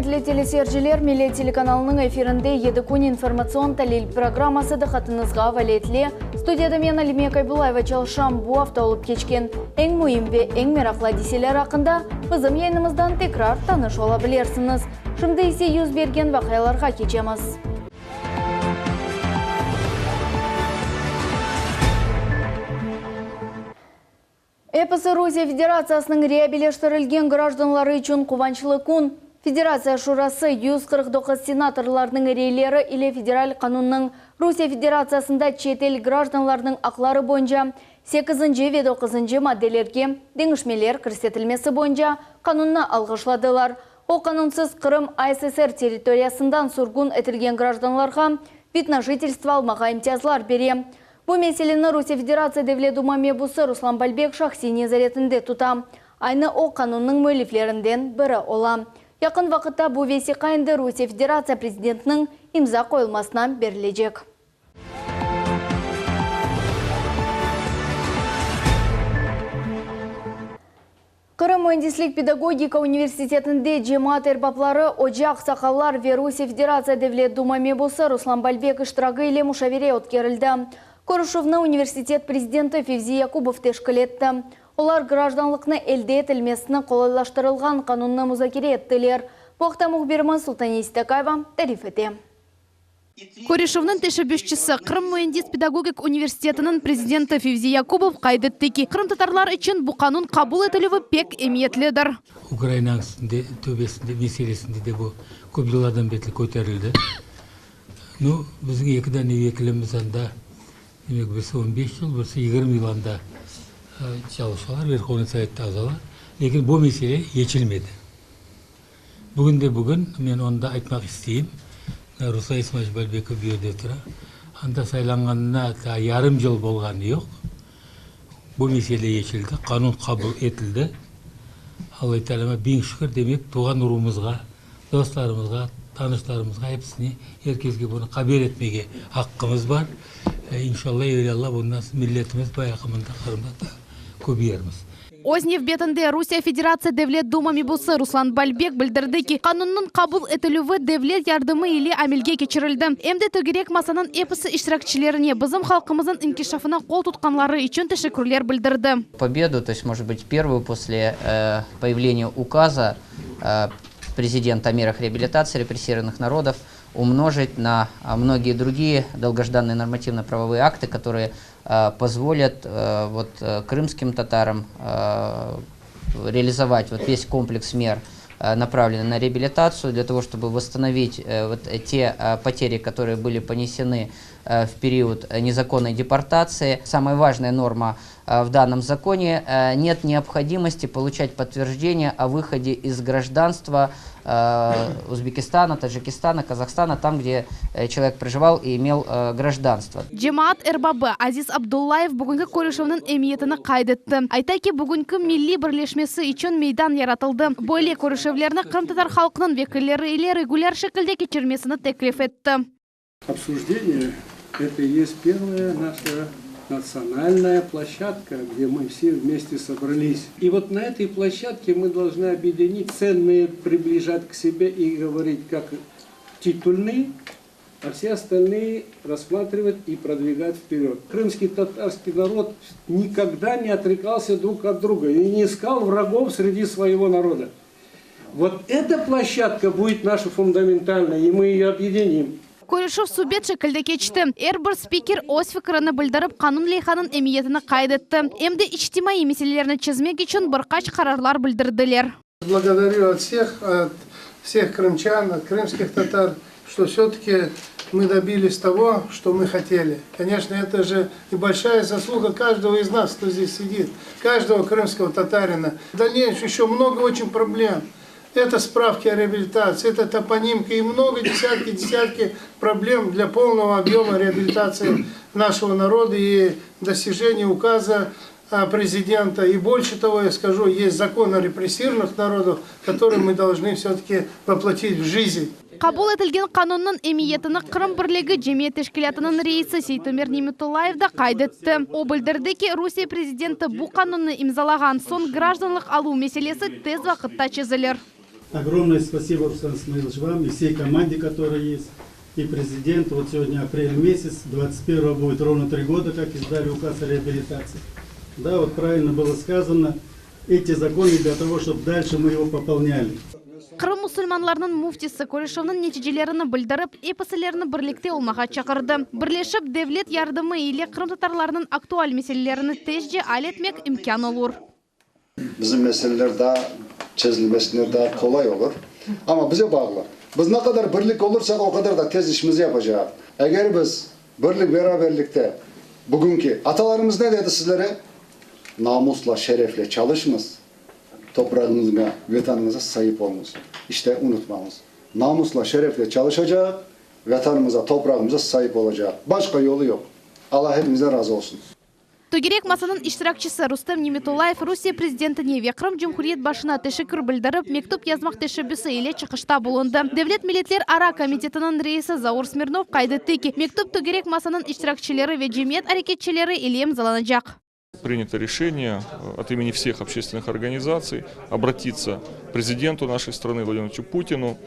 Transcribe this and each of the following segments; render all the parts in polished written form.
Ürmetli teleseyirciler, Millet telekanalınıñ efirinde Yedi kün informatsion talil programması diqqatıñızğa avale etile. Studiyada men, Alime Kaybullayeva çalışam. Bu afta olıp keçken eñ müim ve eñ meraqlı adiseler aqqında bizim yayınımızdan tekrar tanış ola bilersiñiz. Şimdi ise yüz bergen vaqialarğa keçemiz. Episi Rusiye Federatsiyasınıñ reabileştirilgen grajdanları içün quvançlı kün. Federatsiya Şurası 149 senatorlarnıñ reyleri ile federal qanunnıñ Rusiye Federatsiyasında çet el grajdanlarınıñ aqları boyunca sekizinci ve doquzıncı maddelerge deñişmeler kirsetilmesi boyunca qanunnı alğışladılar. O qanunsız Qırım ASSR territoriyasından sürgün etilgen grajdanlarğa vid na jitelstvo almağa imtiyazlar bere. Bu meseleni Rusiye Federatsiya Devlet Duma mebusı Ruslan Balbek şahsiy nezaretinde tuta. Aynı o qanunnıñ müelliflerinden biri ola. Yaqın vaqıtta bu vesiqa endi Rusiye Federatsiya prezidentiniñ imza qoyulmasına berilecek. Qırım müendislik-pedagogika universitetinde cemaat erbapları, oca, aqsaqallar ve Rusiye Federatsiya Devlet Duma mebusı Ruslan Balbek iştiragi ile muşavere ötkerildi. Körüşüvni universitet prezidenti Fevzi Yakubov teşkil etti. Olar grajdanlıqnı elde etilmesini qolaylaştırılğan qanunnı muzakere ettiler. Bu aqta mühbirimiz Sultaniye Seytakayeva tarif ete. Körüşüvniñ teşebbüsçisi, Qırım müendis-pedagogik universitetiniñ prezidenti Fevzi Yakubov qayd etti ki, qırımtatarlar içün bu qanun qabul etilüvi pek emiyetlidir. Ukraina üstünde, töbesinde, meselesinde de bu köp yıllardan berli köterildi. Nu, bizim eki dane vekilimiz anda, demek, birisi on beş yıl, birisi yigirmi yıl anda çalışalar, Verhovnıy Sovette azalar. Lâkin bu mesele yeçilmedi. Bugün de bugün men onı da aytmaq isteyim, Ruslan İsmailoviç Balbekov bu yerde tura. Anda saylanğanına daa yarım yıl bolğanı yoq. Bu mesele yeçildi, qanun qabul etildi. Alla Taalâma biñ şükür, demek, tuvğan uruvımızğa, dostlarımızğa, tanışlarımızğa, episine, er kesge bunı haber etmege aqqımız bar. İnşalla, evelâ-Alla, bundan soñ milletimiz bayağı mında Qırımda daa köbeyermiz. Öz nevbetinde Rusiye Federatsiya Devlet Duma mebusı Ruslan Balbek bildirdi ki, qanunnıñ qabul etilüvi devlet yardımı ile amelge keçirildi. Em de tögerek masanıñ episi iştirakçilerine bizim halqımıznıñ inkişafına qol tutqanları içün teşekkürler bildirdi. Победу, то есть, может быть, первую после появления указа президента о мерах реабилитации репрессированных народов умножить на многие другие долгожданные нормативно-правовые акты, которые позволят вот крымским татарам реализовать вот весь комплекс мер, направленный на реабилитацию, для того, чтобы восстановить вот те потери, которые были понесены в период незаконной депортации. Самая важная норма в данном законе – нет необходимости получать подтверждение о выходе из гражданства Узбекистана, Таджикистана, Казахстана, там, где человек проживал и имел гражданство. Cemaat erbabı Aziz Abdullayev bugünki körüşüvniñ emiyetini qayd etti. Ayta ki, bugünki milliy birleşmesi içün meydan yaratıldı. Böyle körüşüvlerni qırımtatar halqınıñ vekilleri ile regulâr şekilde keçirmesini teklif etti. Обсуждение – это и есть первая наша национальная площадка, где мы все вместе собрались. И вот на этой площадке мы должны объединить ценные, приближать к себе и говорить как титульные, а все остальные рассматривать и продвигать вперед. Крымский татарский народ никогда не отрекался друг от друга и не искал врагов среди своего народа. Вот эта площадка будет наша фундаментальная, и мы ее объединим. Körüşüv subet şekilde keçti. Er bir spiker öz fikrini bildirip, qanun leyhanıñ emiyetini qayd etti. Em de içtimaiy meselelerni çezmek içün bir qaç qararlar bildirdiler. Благодарю от всех, от всех крымчан, от крымских татар, что все-таки мы добились того, что мы хотели. Конечно, это же и большая заслуга каждого из нас, кто здесь сидит, каждого крымского татарина. В дальнейшем еще много очень проблем. Это справки о реабилитации, это топонимка и много, десятки, десятки проблем для полного объема реабилитации нашего народа и достижения указа президента. И больше того, я скажу, есть закон о репрессированных народах, который мы должны все-таки воплотить в жизнь. Qabul etilgen qanunnıñ emiyetini Qırım birligi cemiyet teşkilâtınıñ reisi Seytumer Nimetullayev da qayd etti. O bildirdi ki, Rusiye prezidenti bu qanunnı imzalağan soñ grajdanlıq aluv meselesi tez vaqıtta çezilir. Огромное спасибо, Руслан Исмаилович, вам и всей команде, которая есть, и президенту. Вот сегодня апрель месяц, 21 будет ровно три года, как издали указ о реабилитации. Да, вот правильно было сказано, эти законы для того, чтобы дальше мы его пополняли. Qırım musulmanlarınıñ müftisi körüşüvniñ neticelerini bildirip, episilerini birlikte olmağa çağırdı. Birleşip, devlet yardımı ile qırımtatarlarnıñ aktual meselelerini tezce al etmek imkân olur. Bizim meseleler daa çezilmesine daa qolay olur. Amma bize bağlı. Biz ne qadar birlik olursaq, o qadar da tez işimizi yapacaq. Eger biz birlik, beraberlikte bugünki atalarımız ne dedi sizlere? Namusla, şerefle çalışıñız, toprağıñızğa, Vetanıñıza saip oluñız. İşte, unutmañız, namusla, şerefle çalışacaq, Vetanımıza, toprağımıza saip olacaq. Başqa yolu yoq. Alla hepimizden razı olsun. Tögerek masanıñ iştirakçisi Rustem Nimetullayev Rusiye prezidentine ve Qırım Cumhuriyet başına teşekkür bildirip, mektüp yazmaq teşebbüsi ile çıqışta bulundı. Devlet milletler ara komitetiniñ reisi Zaur Smirnov qayd etti ki, mektüp tögerek masanıñ iştirakçileri ve cemiyet areketçileri ile imzalanacaq. Принято решение от имени всех общественных организаций обратиться к президенту нашей страны Владимиру Владимировичу Путину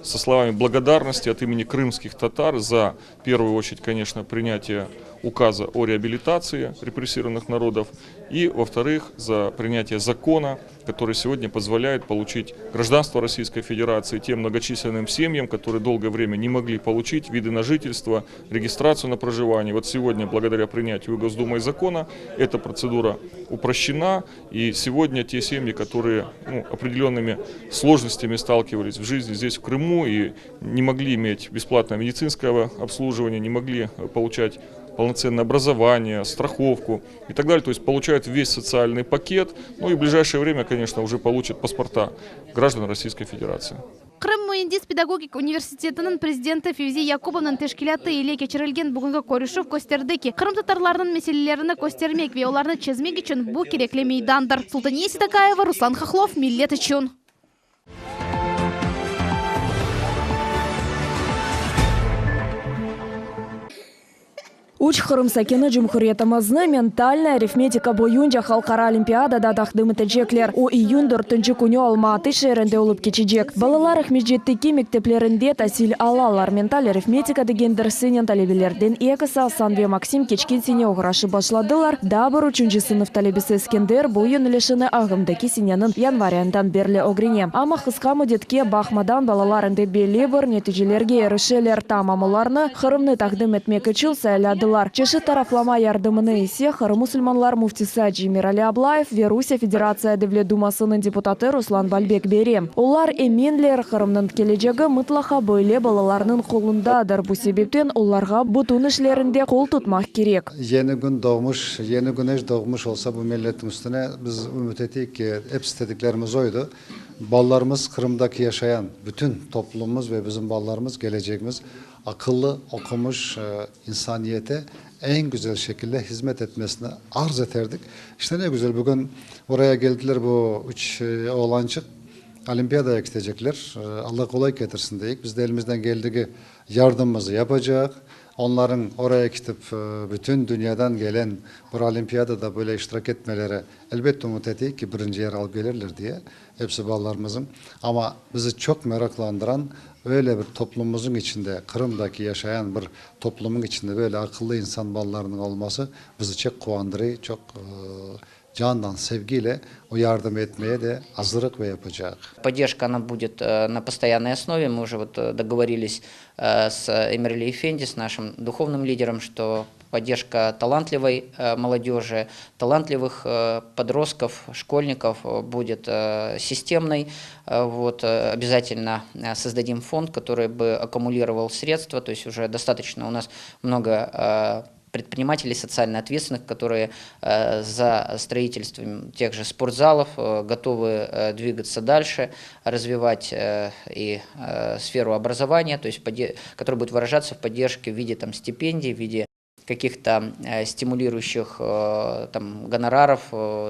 со словами благодарности от имени крымских татар за, в первую очередь, конечно, принятие указа о реабилитации репрессированных народов и, во-вторых, за принятие закона, который сегодня позволяет получить гражданство Российской Федерации тем многочисленным семьям, которые долгое время не могли получить виды на жительство, регистрацию на проживание. Вот сегодня, благодаря принятию Госдумой закона, эта процедура упрощена, и сегодня те семьи, которые ну, определенными сложностями сталкивались в жизни здесь, в Крыму, и не могли иметь бесплатное медицинское обслуживание, не могли получать полноценное образование, страховку и так далее. То есть получают весь социальный пакет. Ну и в ближайшее время, конечно, уже получат паспорта граждан Российской Федерации. Qırım müendis pedagogik universitetiniñ prezidenti Fevzi Yakubovnıñ teşkilâtı ile keçirilgen bugünki körüşüv kösterdi ki, qırımtatarlarnıñ meselelerini köstermek ve olarnı çezmek içün bu kerekli meydandır. Sultaniye Seytakayeva, Ruslan Hohlov, Millet içün. Üç Qırım sakini cumhuriyetimizni mentalnıy arifmetika boyunca halqara olimpiadada taqdim etecekler. O, iyün dörtünci künü Alma-Atı şeerinde olıp keçecek. Balalar Aqmescitteki mekteplerinde tasil alalar. Mental arifmetika degen dersinen talebelerden ekisi, Asan ve Maksim, keçken sene oğraşıp başladılar. Daa bir üçünci sınıf talebesi Eskender bu yönelişini ağımdaki seneniñ yanvar ayından berli ögrene. Amma qısqa müddetke baqmadan, balalar endi belli bir neticelerge erişeler. Tamam olarnı Qırımnı taqdim etmek içün sayladılar. Çeşit taraflama yardımını ise Qırım musulmanlar müftisi Aci Emirali Ablayev ve Rusiye Federatsiya Devlet Dumasınıñ deputatı Ruslan Balbek bere. Olar eminler, Qırımnıñ kelecegi mıtlaqa böyle balalarnıñ qolundadır, bu sebepten olarğa bütün işlerinde qol tutmaq kerek. Yeni kün doğmuş, yeni güneş doğmuş olsa bu milletniñ üstüne, biz ümüt eteyik ki, ep istediklerimiz oydı. Balalarımız, Qırımdaki yaşayan bütün toplumımız ve bizim balalarımız, kelecegimiz aqıllı, oqumış insaniyete eñ güzel şekilde hizmet etmesini arz eterdik. İşte ne güzel, bugün buraya geldiler bu üç oğlançıq, olimpiyadaya ketecekler. Alla qolay ketirsin deyik. Biz de elimizden geldigi yardımımızı yapacaq. Onlarıñ oraya ketip bütün dünyadan gelen bir olimpiyadada böyle iştirak etmeleri, elbette ümüt eteyik ki, birinci yer alıp kelirler diye. Episi balalarımızın. Amma bizi çoq meraqlandıran, öyle bir toplumımızın içinde, Qırımdaki yaşayan bir toplumın içinde böyle aqıllı insan balalarınıñ olması bizi çek quvandırıy, çoq candan, sevgiyle o yardım etmeye de azırıq ve yapacaq. Поддержка, она будет на постоянной основе. Мы уже вот договорились с Эмирали Эфенди, с нашим духовным лидером, что поддержка талантливой молодежи, талантливых подростков, школьников будет системной. Вот, обязательно создадим фонд, который бы аккумулировал средства, то есть уже достаточно у нас много предпринимателей социально ответственных, которые за строительством тех же спортзалов готовы двигаться дальше, развивать и сферу образования, то есть которая будет выражаться в поддержке в виде там, стипендий, в виде. Каких-то стимулирующих там гонораров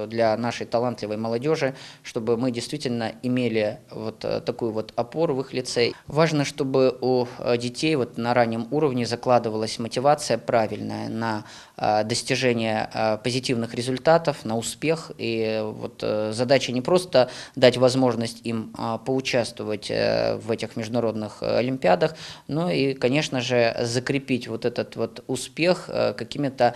для нашей талантливой молодежи, чтобы мы действительно имели вот такую вот опору в их лице. Важно, чтобы у детей вот на раннем уровне закладывалась мотивация правильная на достижение позитивных результатов, на успех. И вот задача не просто дать возможность им поучаствовать в этих международных олимпиадах, но и, конечно же, закрепить вот этот вот успех какими-то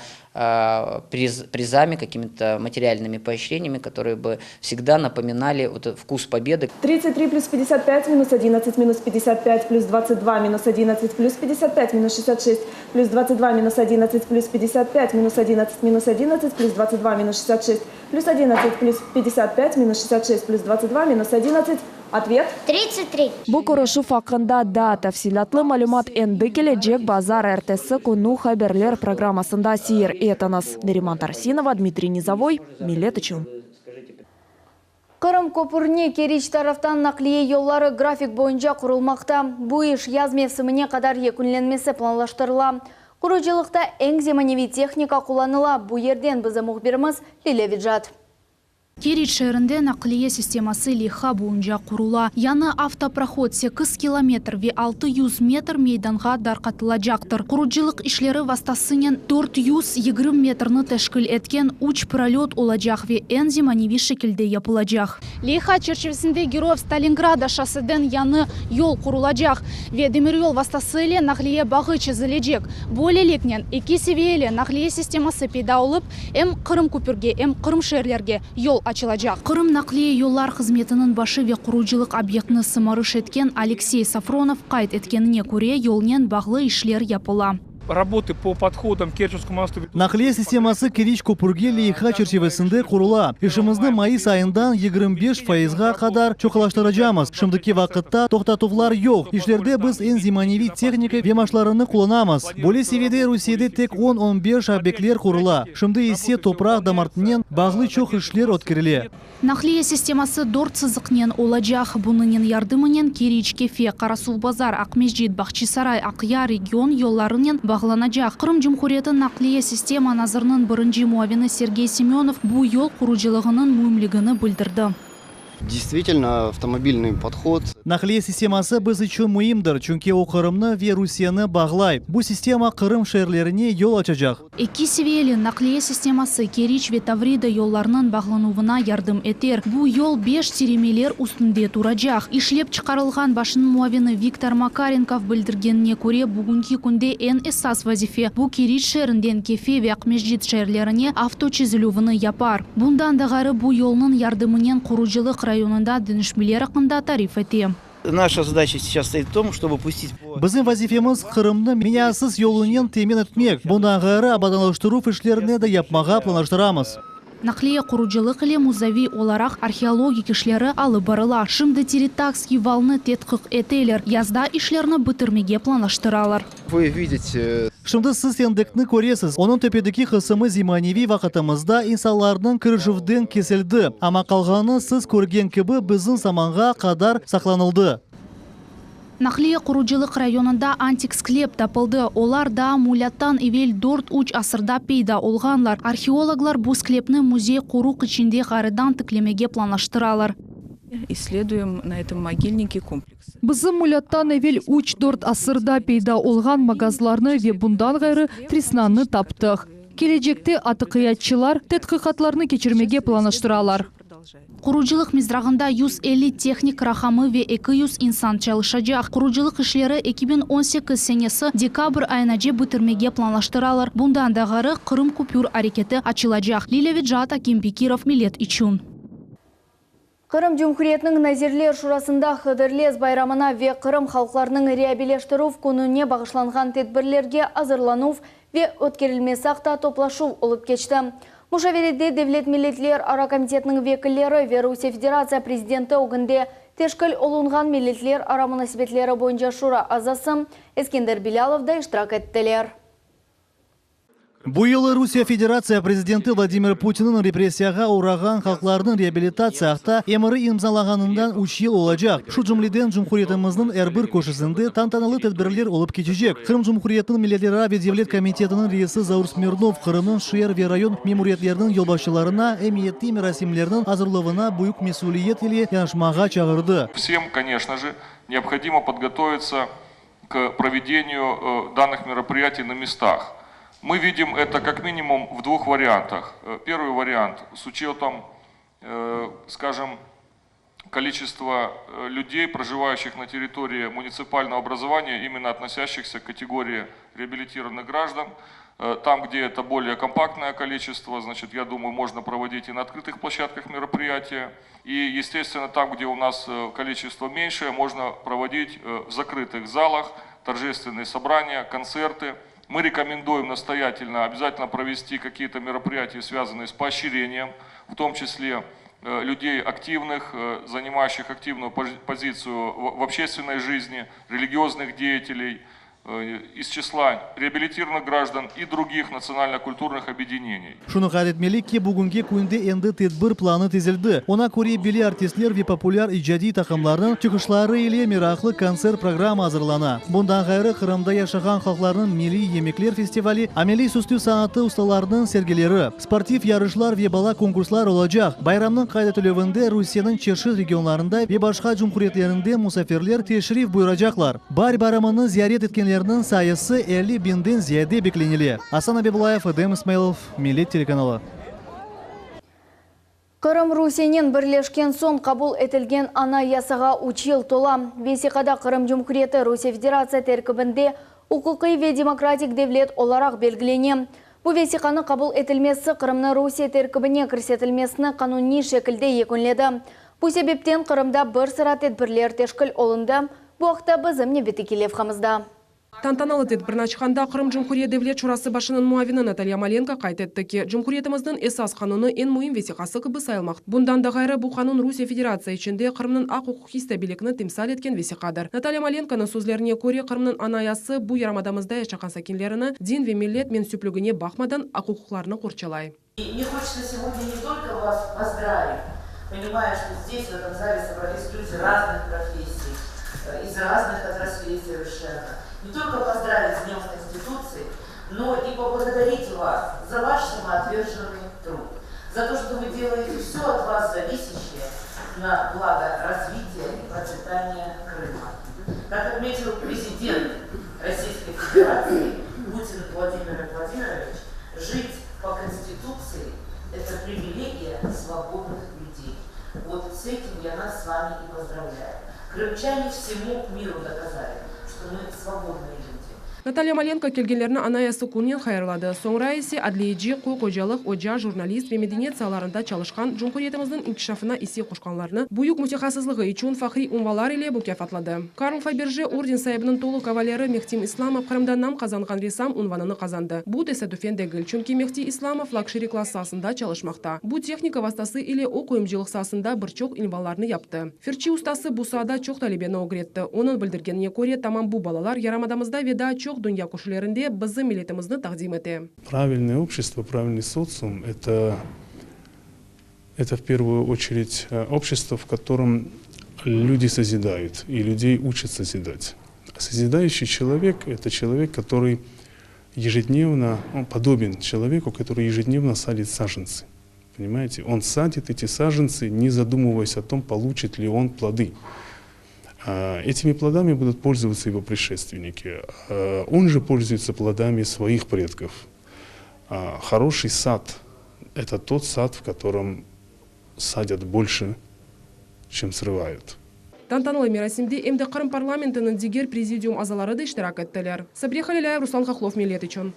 приз, призами, какими-то материальными поощрениями, которые бы всегда напоминали вот вкус победы. 33 плюс 55 минус 11 минус 55 плюс 22 минус 11 плюс 55 минус 66 плюс 22 минус 11 плюс 55 минус 11 минус 11 плюс 22 минус 66 плюс 11 плюс 55 минус 66 плюс 22 минус 11. Ответ? 33. Bu körüşüv aqqında daa tafsilâtlı malümat endi kelecek bazarertesi künü haberler programmasında seyir etiñiz. Neriman Tarsinova, Dmitriy Nizovoy, Millet içün. Qırım köpürine Keriç taraftan naqliye yolları grafik boyunca qurulmaqta. Bu iş yaz mevsimine qadar yekünlenmesi planlaştırıla. Qurucılıqta eñ zemaneviy tehnika qullanıla. Bu yerden bizim mühbirimiz Lilâ Vecat. Keriç şeerinde naqliye sisteması leyha boyunca qurula. Yañı avtoprohod 8 kilometr ve 600 metr meydanğa darqatılacaqtır. Qurucılıq işleri vastasınen 420 metrni teşkil etken üç prolöt olacaq ve eñ zemaneviy şekilde yapılacaq. Leyha çerçivesinde Geroyev Stalingrada şosseden yañı yol qurulacaq ve demiryol vastası ile naqliye bağı çezilecek. Böyleliknen eki seviyeli naqliye sisteması peyda olıp, em Qırım köpürge, em Qırım şeerlerge yol açılacaq. Qırım naqliye yollar hızmetiniñ başı ve qurucılıq obyektini sımarış etken Aleksey Safronov qayd etkenine köre, yolnen bağlı işler yapıla. Работы по подходам к Керченскому мосту. Naqliye sisteması Keriç köpürge leyha çerçivesinde qurula. İşimizni mayıs ayından 25 fayızğa qadar çoqlaştıracamız. Şimdiki vaqıtta toqtatuvlar yoq. İşlerde biz eñ zemaneviy tehnika ve maşnalarını qullanamız. Böyle seviyede Rusiyede tek 10-15 obyektler qurula. Şimdi ise topraq damartınen bağlı çoq işler ötkerile. Naqliye sisteması dört sızıqnen olacaq. Bunıñ yardımınen Keriç, Kefe, Qarasuvbazar, Aqmescit, Bağçasaray, Aqyar region yollarınen bağlanacaq. Qırım Cumhuriyeti naqliye sistema naziriniñ birinci muavini Sergey Semönov bu yol qurucılığınıñ müimligini bildirdi. Действительно, автомобильный подход. Naqliye sisteması biz içün müimdir, çünki o Qırımnı ve Rusiyeni bağlay. Bu sistema Qırım şeerlerine yol açacaq. Eki seviyeli naqliye sisteması Keriç ve Tavrida yollarınıñ bağlanuvına yardım eter. Bu yol beş tiremeler üstünde turacaq. İşlep çıqarılğan başınıñ muavini Viktor Makarenkov bildirgenine köre, bugünki künde eñ esas vazife bu Keriç şeerinden Kefe ve Aqmescit şeerlerine avto çezilüvini yapar. Bundan da ğayrı bu yolnıñ yardımınen qurucılıq rayonında deñişmeler aqqında tarif ete. Наша задача сейчас стоит в том, чтобы пустить Bizim vazifemiz Qırımnı maniasız yolunen temin etmek. Bundan ğayrı abadanlaştıruv işlerini de yapmağa planlaştıramız. Naqliye qurucılıq ile muzaviy olaraq arheologik işleri alıp barıla. Şimdi Tiritakskiy valnı tedqiq eteler. Yazda işlerni bitirmege planlaştıralar. Вы видите Şimdi siz endekni köresiz. Onıñ töpedeki qısmı zemaneviy vaqıtımızda insanlarnıñ kirişüvden kesildi. Amma qalğanı siz körgen kibi bizim zamanğa qadar saqlanıldı. Naqliye qurucılıq rayonında antik sklep tapıldı. Olar daa milâttan evel 4-3 asırda peyda olğanlar. Arheologlar bu sklepni müzey qoruq içinde ğayrıdan tiklemege planlaştıralar. Исследуем на этом могильнике комплекс. Bizim milâttan evel 3-4 asırda peyda olğan magazlarnı ve bundan ğayrı trisnanı taptıq. Kelecekte atiqiyatçılar tedqiqatlarnı keçirmege planlaştıralar. Qurucılıq mizrağında 150 tehnik raqamı ve 200 insan çalışacaq. Qurucılıq işleri 2018 senesi dekabr ayınace bitirmege planlaştıralar. Bundan da ğayrı Qırım köpür areketi açılacaq. Lilâ Vecat, Akim Bekirov, Millet içün. Qırım Cumhuriyetiniñ Nazirler Şurasında Hıdırlez bayramına ve Qırım halqlarınıñ reabilitatsiya kününe bağışlanğan tedbirlerge azırlanuv ve ötkerilmesi aqta toplaşuv olıp keçti. Muşaverede Devlet Milletlerara Komitetiniñ vekilleri ve Rusiye Federatsiya Prezidenti ögünde teşkil olunğan Milletlerara munasebetleri boyunca şura azası Eskender Bilâlov da iştirak ettiler. Bu yılı Rusiye Federatsiya prezidenti Vladimir Putinniñ repressiyağa oğrağan halqlarnıñ reabilitatsiya aqta emiri imzalağanından üç yıl olacaq. Şu cümleden, cumhuriyetimizniñ er bir köşesinde tantanalı tedbirler olıp keçecek. Qırım Cumhuriyetiniñ Milletlerara ve devlet komitetiniñ reisi Zaur Smirnov Qırımnıñ şeer ve rayon memuriyetleriniñ yolbaşçılarına emiyetli merasimlerniñ azırluvına büyük mesüliyet ile yanaşmağa çağırdı. Vsem, koneçno je, neobhodimo podgotovitsa k provedeniyu danных мероприятий на местах. Мы видим это как минимум в двух вариантах. Первый вариант с учетом, скажем, количества людей, проживающих на территории муниципального образования, именно относящихся к категории реабилитированных граждан. Там, где это более компактное количество, значит, я думаю, можно проводить и на открытых площадках мероприятия. И, естественно, там, где у нас количество меньше, можно проводить в закрытых залах торжественные собрания, концерты. Мы рекомендуем настоятельно обязательно провести какие-то мероприятия, связанные с поощрением, в том числе людей активных, занимающих активную позицию в общественной жизни, религиозных деятелей, из числа реабилитированных граждан и других национально-культурных объединений. Şunı qayd etmeli ki, bugünki künde endi tedbir planı tizildi. Oña köre belli artistler ve populâr icadiy taqımlarnıñ çıqışları ile meraqlı kontsert programma azırlana. Bundan ğayrı, Qırımda yaşağan halqlarnıñ milliy yemekler festivali, ameliy süslü sanatı ustalarınıñ sergileri, sportiv yarışlar ve bala konkurslar olacaq. Bayramnıñ qayd etilüvinde Rusiyeniñ çeşit regionlarında ve başqa cumhuriyetlerinden musafirler teşrif buyuracaqlar. Baar bayramını ziyaret etkenlerniñ sayısı 50 biñden ziyade beklenile. Asan Abibullayev, Edem İsmailov, Millet telekanalı. Qırım Rusiyenen birleşken soñ qabul etilgen Anayasağa üç yıl tola. Vesiqada Qırım Cumhuriyeti Rusiye Federatsiya terkibinde uquqiy ve demokratik devlet olaraq belgilene. Bu vesiqanı qabul etilmesi Qırımnı Rusiye terkibine kirsetilmesini qanuniy şekilde yekünledi. Bu sebepten Qırımda bir sıra tedbirler teşkil olundı. Bu aqta bizim nevbetteki levhamızda. Tantanalı tedbirni açqanda Qırım Cumhuriyet Devlet Şurası başınıñ muavini Natalya Malenko qayd etti ki, cumhuriyetimizniñ Esas qanunı eñ müim vesiqası kibi sayılmaqta. Bundan da ğayrı, bu qanun Rusiye Federatsiya içinde Qırımnıñ aq-uquqiy stabillikni timsal etken vesiqadır. Natalya Malenkonıñ sözlerine köre, Qırımnıñ Anayası bu yarımadamızda yaşağan sakinlerini din ve millet mensüpligine baqmadan aq-uquqlarını qorçalay. И мне хочется сегодня не только вас поздравить, понимая, что здесь, в этом зале, собрались люди разных профессий, из разных отраслей совершенно. Не только поздравить с Днем Конституции, но и поблагодарить вас за ваш самоотверженный труд, за то, что вы делаете все от вас зависящее на благо развития и процветания Крыма. Как отметил президент Российской Федерации Путин Владимир Владимирович, жить по Конституции – это привилегия свободных людей. Вот с этим я нас с вами и поздравляю. Крымчане всему миру доказали, что мы свободные люди. Natalya Malenko kelgenlerni Anayasa kününen hayırladı. Soñra ise adliyeci, köy hocalıq, oca, jurnalist ve medeniyet saalarında çalışqan, cumhuriyetimizniñ inkişafına isse qoşqanlarnı büyük mütehassıslığı içün fahriy unvanlar ile mukâfatladı. Karl Faberje orden saibiniñ tolu kavaleri Mehtim İslamov Qırımda nam qazanğan ressam unvanını qazandı. Bu tesadüfen degil, çünki Mehti İslamov lakşeri klass saasında çalışmaqta. Bu tehnika vastası ile o qoyumcılıq saasında bir çoq ilvanlarnı yaptı. Fırçı ustası bu saada çoq talebeni ögretti. Onıñ bildirgenine köre, tamam bu balalar yarımadamızda ve daa çoq dünya köşelerinde bizim milletimizni taqdim ete. Правильное общество, правильный социум – это, это в первую очередь общество, в котором люди созидают и людей учат созидать. Созидающий человек – это человек, который ежедневно, он подобен человеку, который ежедневно садит саженцы. Понимаете? Он садит эти саженцы, не задумываясь о том, получит ли он плоды. Этими плодами будут пользоваться его предшественники. Он же пользуется плодами своих предков. Хороший сад – это тот сад, в котором садят больше, чем срывают. Tantanalı merasimde em de Qırım parlamentiniñ diger prezidium azaları da iştirak ettiler. Sabriye Halilâyev, Ruslan Hahlov, Millet içün.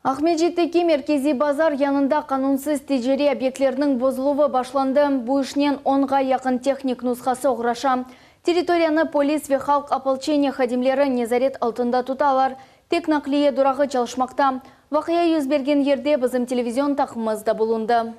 Aqmescitteki merkeziy bazar yanında qanunsız ticariy obyektlerniñ bozuluvı başlandı. Bu işnen onğa yaqın tehnik nushası oğraşa. Territoriyanı polis ve halq opolçeniye hadimleri nezaret altında tutalar. Tek naqliye durağı çalışmaqta. Vaqia yüz bergen yerde bizim televizion taqımımız da bulundı.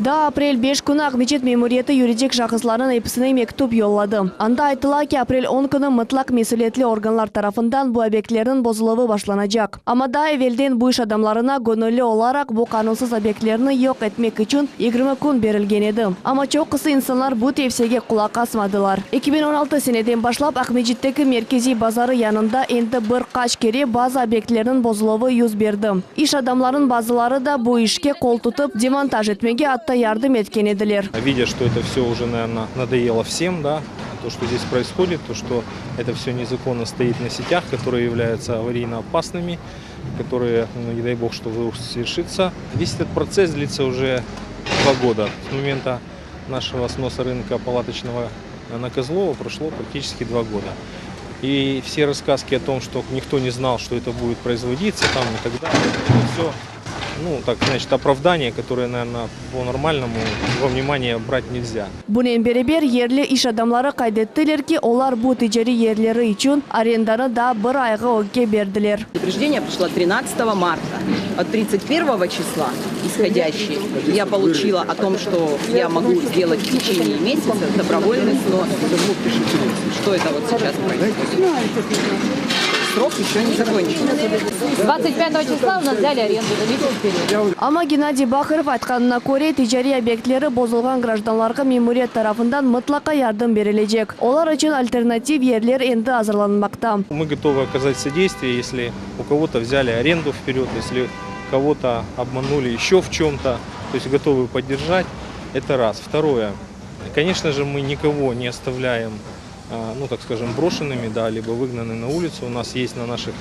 Daa aprel 5 künü Aqmescit memuriyeti yuridik şahıslarnıñ episine mektüp yolladı. Anda aytıla ki, aprel 10 künü mıtlaq mesülietli organlar tarafından bu obyektlerniñ bozuluvı başlanacaq. Amma daa evelden bu iş adamlarına göñülli olaraq bu qanunsız obyektlerni yoq etmek içün 20 kün berilgen edi. Amma çoqusı insanlar bu tevsiyege qulaq asmadılar. 2016 seneden başlap Aqmescitteki Merkeziy bazarı yanında endi bir qaç kere bazı obyektlerniñ bozuluvı yüz berdi. İş adamlarınıñ bazıları da bu işke qol tutıp, demontaj etmege atta yardım etken ediler. Видя, что это все уже, наверно, надоело всем, да, то, что здесь происходит, то, что это все незаконно стоит на сетях, которые являются аварийно опасными, которые, ну, не дай бог, что вдруг свершится. Весь этот процесс длится уже 2 года. С момента нашего сноса рынка палаточного на Козлова прошло практически 2 года. И все рассказки о том, что никто не знал, что это будет производиться там и так далее, это все, ну, так, значит, оправдание, которое, наверное, по-нормальному во внимание брать нельзя. Bunen beraber yerli iş adamları qayd ettiler ki, olar bu ticariy yerleri içün arendanı daa bir ayğa ögge berdiler. Предупреждение пришло 13 марта. От 31 числа исходящий я получила о том, что я могу сделать в течение месяца добровольный снос. Что это вот сейчас происходит? Срок еще не закончен. 25 числа у нас взяли аренду на месяц вперед. Amma Gennadiy Baharov aytqanına köre, ticariy obyektleri bozulğan grajdanlarğa memuriyet tarafından mıtlaqa yardım berilecek. Olar içün alternativ yerler endi azırlanmaqta. Мы готовы оказать содействие, если у кого-то взяли аренду вперед, если кого-то обманули еще в чем-то, то есть готовы поддержать. Это раз. Второе. Конечно же, мы никого не оставляем, ну, так скажем, брошенными, да, либо выгнанными на улицу. У нас есть на наших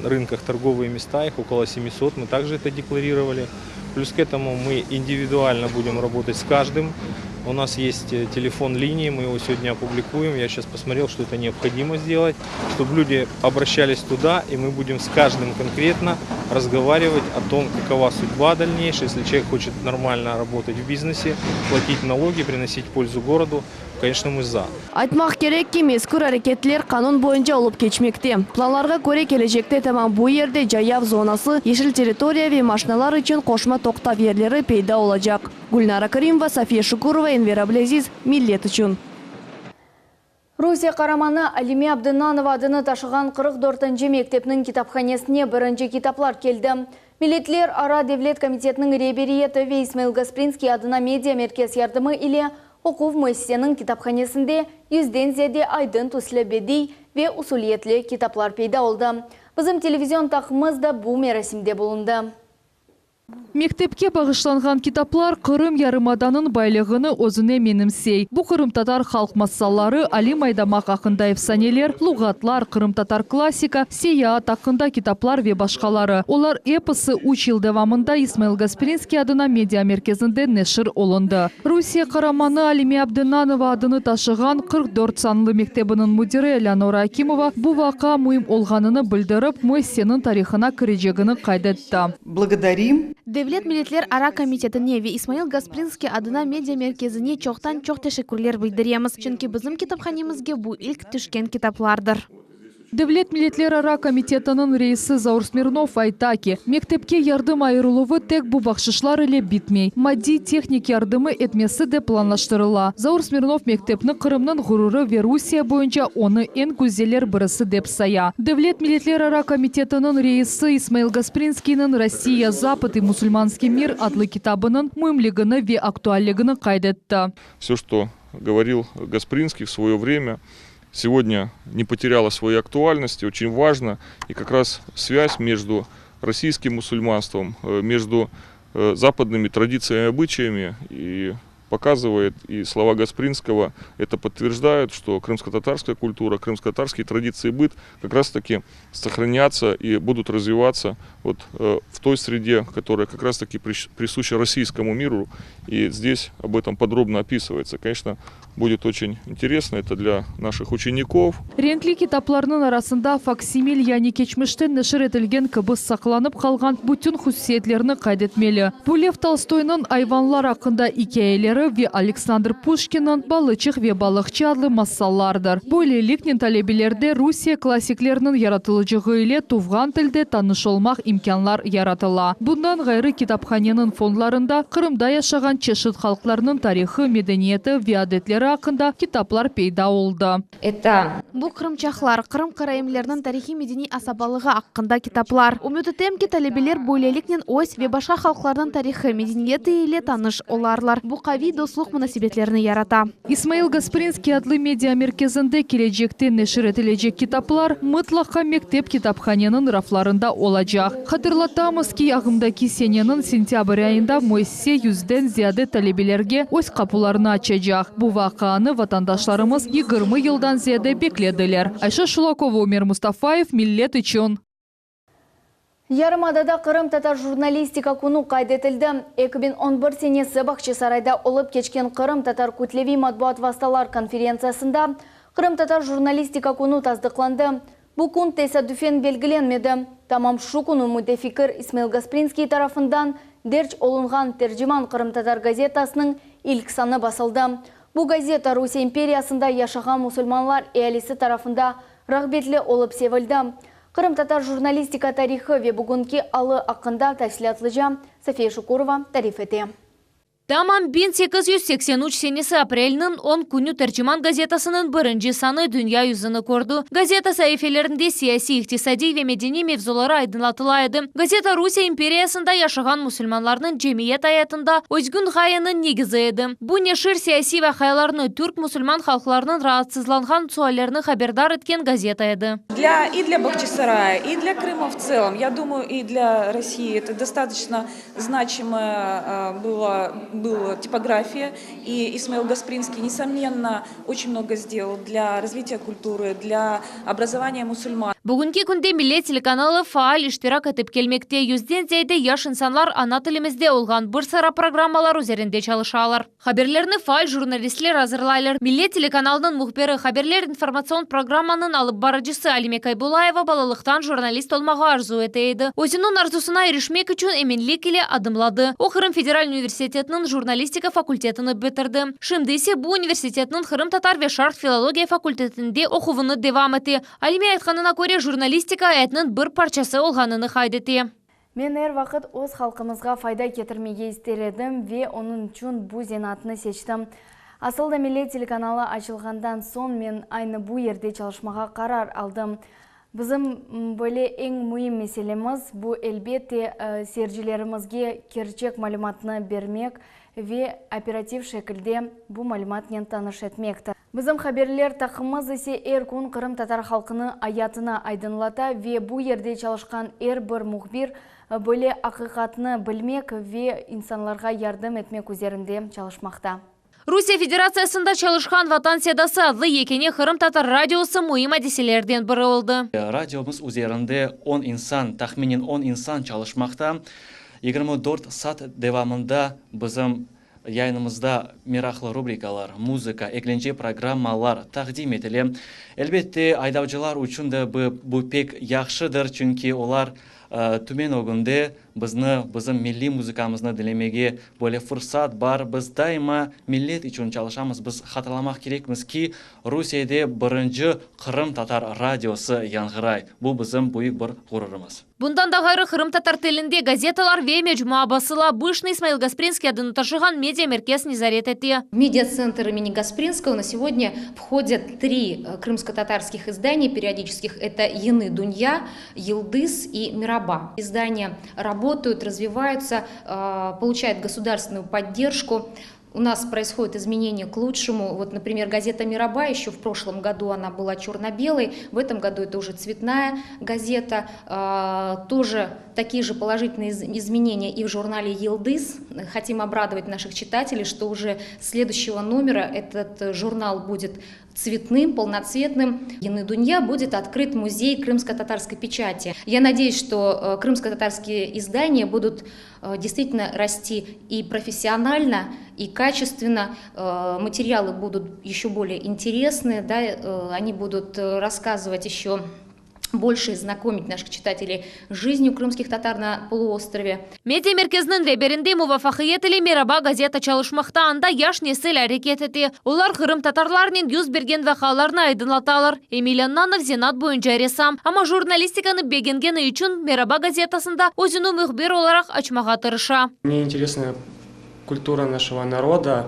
рынках торговые места, их около 700, мы также это декларировали. Плюс к этому мы индивидуально будем работать с каждым. У нас есть э, телефон линии, мы его сегодня опубликуем. Я сейчас посмотрел, что это необходимо сделать, чтобы люди обращались туда, и мы будем с каждым конкретно разговаривать о том, какова судьба дальнейшая. Если человек хочет нормально работать в бизнесе, платить налоги, приносить пользу городу, конечно, мы за. Aytmaq kerek ki, mezkür areketler qanun boyunca olıp keçmekte. Planlarğa köre kelecekte tamam bu yerde cayav zonası, yeşil territoriya ve maşinalar içün qoşma toqtav yerleri peyda olacaq. Gülnara Karimova, Safiye Şukurova, Enver Ablâziz, Millet içün. Rusiye qaramanı Alime Abdennanova adını taşığan 44-nci mektepniñ kitaphanesine birinci kitaplar keldi. Milletlerara devlet komitetiniñ reberiyeti ve İsmail Gasprinskiy adına media merkez yardımı ile oquv müessiseniñ kitaphanesinde yüzden ziyade aydın tüslü bediy ve usuliyetli kitaplar peyda oldı. Bizim televizion taqımımız da bu merasimde bulundı. Mektepke bağışlanğan kitaplar Qırım yarımadanıñ baylığını özüne menimsey. Bu qırımtatar halq masalları, Alim Aydamaq aqqında efsaneler, luğatlar, qırımtatar klassika, seyaat aqqında kitaplar ve başqaları. Olar episi üç yıl devamında İsmail Gasprinskiy adına media merkezinde neşir olundı. Rusiye qaramanı Alime Abdennanova adını taşığan 44 sanlı mektebiniñ müdiri Eleonora Akimova bu vaqia müim olğanını bildirip, müessiseniñ tarihına kirecegini qayd etti. Благодарим. Devlet milletlerara komitetine ve İsmail Gasprinskiy adına media merkezine çoqtan-çoq teşekkürler bildiremiz, çünki bizim kitaphanemizge bu ilk tüşken kitaplardır. Devlet milletlerara komitetiniñ reisi Zaur Smirnov ayta ki, mektepke yardım ayırıluvı tek bu bahşışlar ile bitmey, maddiy-tehnik yardımı etmesi de planlaştırıla. Zaur Smirnov mektepni Qırımnıñ ğururı ve Rusiye boyunca onı eñ güzeller birisi dep saya. Devlet milletlerara komitetiniñ reisi İsmail Gasprinskiyniñ Rossiya, Zapad и musulmanskiy mir adlı kitabınıñ müimligini ve aktualligini qayd etti. Все, что говорил Gasprinskiy в свое время, сегодня не потеряло своей актуальности, очень важно. И как раз связь между российским мусульманством, э, между э, западными традициями и обычаями и показывает, и слова Гаспринского это подтверждают, что крымско-татарская культура, крымско-татарские традиции и быт как раз-таки сохранятся и будут развиваться вот э, в той среде, которая как раз-таки присуща российскому миру, и здесь об этом подробно описывается. Конечно, будет очень интересно это для наших учеников. Renkli kitaplarnıñ arasında faksimil yani keçmişte neşir etilgen kibi saqlanıp qalğan bütün hususiyetlerni qayd etmeli. Bu Lev Tolstoynıñ ayvanlar aqqında ikâyeleri. efsaneleri ve Aleksandr Puşkinniñ Balıçıq ve balıqçı adlı masallardır. Böyleliknen talebelerde Rusiye klassikleriniñ yaratılıcığı ile tuvğan tilde tanış olmaq imkânlar yaratıla. Bundan ğayrı kitaphaneniñ fondlarında Qırımda yaşağan çeşit halqlarnıñ tarihı, medeniyeti ve adetleri aqqında kitaplar peyda oldı. Это. Bu qırımçaqlar, Qırım karaimleriniñ tarihiy-medeniy asabalığı aqqında kitaplar. Ümüt etem ki, talebeler böyleliknen öz ve başqa halqlarnıñ tarihı, medeniyeti ile tanış olarlar. Bu qaviy dostluq munasebetlerini yarata. İsmail Gasprinskiy adlı media merkezinde kelecekte neşir etilecek kitaplar mıtlaqa mektep kitaphaneniñ raflarında olacaq. Hatırlatamız ki, ağımdaki seneniñ sentâbr ayında müessise yüzden ziyade talebelerge öz qapularını açacaq. Bu vaqianı vatandaşlarımız 20 yıldan ziyade beklediler. Ayşe Şulakova, Ümer Mustafayev, Millet içün. Yarımadada Qırımtatar jurnalistika künü qayd etildi. 2011 senesi Bağçasarayda olıp keçken Qırımtatar kütleviy matbuat vastalar konferentsiyasında Qırımtatar jurnalistika künü tasdıqlandı. Bu kün tesadüfen belgilenmedi. Tamam şu künü mütefikir İsmail Gasprinskiy tarafından derc olunğan Terciman qırımtatar gazetasınıñ ilk sanı basıldı. Bu gazeta Rusiye imperiyasında yaşağan musulmanlar ealisi tarafında rağbetli olıp sevildi. Qırımtatar jurnalistika tarihı ve bugünki alı aqqında tafsilâtlıca Safiye Şukurova tarif ete. Tamam 1883 senesi aprelniñ on künü Terciman gazetasınıñ birinci sanı dünya yüzüni kördi. Gazeta saifelerinde siyasiy, iqtisadiy ve medeniy mevzuları aydınlatıla edi. Gazeta Rusiye imperiyasında yaşağan musulmanlarnıñ cemiyet ayatında özgün ğayeniñ negizi edi. Bu neşir siyasiy vaqialarnı, türk-musulman halqlarınıñ raatsızlanğan suallerini haberdar etken gazeta edi. Для и для Бахчисарая, и для Крыма в целом, я думаю, и для России это достаточно значимая была, была типография. И Исмаил Гаспринский, несомненно, очень много сделал для развития культуры, для образования мусульман. Bugünki künde Millet telekanalı faal iştirak etip kelmekte. Yüzden ziyade yaş insanlar ana tilimizde olğan bir sıra programmalar üzerinde çalışalar. Haberlerni faal jurnalistler azırlaylar. Millet telekanalınıñ mühbiri, Haberler informatsion programmanıñ alıp barıcısı Alime Kaybulayeva balalıqtan jurnalist olmağa arzu ete edi. Özüniñ arzusına irişmek içün eminlik ile adımladı. O, Qırım federal universitetiniñ jurnalistika fakultetini bitirdi. Şimdi ise bu universitetniñ qırımtatar ve şarq filologiya fakultetinde oquvını devam ete. Alime aytqanına köre, jurnalistika ayatnıñ bir parçası olğanını qayd ete. Men er vaqıt öz halqımızğa fayda ketirmege ister edim ve onıñ içün bu zenaatnı seçtim. Asıl da Millet telekanalı açılğandan soñ men aynı bu yerde çalışmağa qarar aldım. Bizim böyle eñ müim meselemiz, bu, elbette, seyircilerimizge kerçek malümatnı bermek ve operativ şekilde bu malümatnen tanış etmektir. Bizim haberler taqımımız ise er kün qırımtatar halqınıñ ayatını aydınlata ve bu yerde çalışqan er bir mühbir böyle aqiqatnı bilmek ve insanlarğa yardım etmek üzerinde çalışmaqta. Rusiye Federatsiyasında çalışqan Vatan sedası adlı yekâne qırımtatar radiosı müim adiselerden biri oldı. Radiomız üzerinde on insan, tahminen on insan çalışmaqta. 24 saat devamında bizim Yayınımızda meraqlı rubrikalar, muzıka, eglence programmalar taqdim etile. Elbette, aydavcılar içün de bu pek yahşıdır, çünki olar tümen ögünde bizni, bizim milliy muzıkamıznı diñlemege böyle fırsat bar. Biz daima millet içün çalışamız. Biz hatırlamaq kerekmiz ki, Rusiyede birinci qırımtatar radiosı yañğıray. Bu bizim büyük bir ğururımız. Bundan da ğayrı, qırımtatar tilinde gazetalar ve mecmua basıla. Bu işni İsmail Gasprinskiy adını taşığan media-merkez nezaret ete. В Медиацентр имени Gasprinskogo на сегодня входят три крымско-татарских издания периодических. Это Яны Дунья, Йылдыз и Мираба. Издания работают, развиваются, получают государственную поддержку. У нас происходит изменение к лучшему. Вот, например, газета «Мираба» еще в прошлом году она была черно-белой, в этом году это уже цветная газета. Тоже такие же положительные изменения и в журнале «Йылдыз». Хотим обрадовать наших читателей, что уже с следующего номера этот журнал будет цветным, полноцветным. Яны Дунья будет открыт музей крымско-татарской печати. Я надеюсь, что крымско-татарские издания будут действительно расти и профессионально, и качественно. Материалы будут еще более интересные, да, они будут рассказывать еще Больше знакомить наших читателей с жизнью крымских татар на полуострове. Media merkeziniñ reberinde muvafaqiyet ile Meraba gazeta çalışmaqta, anda yaş nesil areket ete. Olar qırımtatarlarnen yüz bergen vaqialarnı aydınlatalar. Emil Annanov zenaat boyunca ressam, amma jurnalistikanı begengeni içün Meraba gazetasında özüni mühbir olaraq açmağa tırışa. Мне интересна культура нашего народа,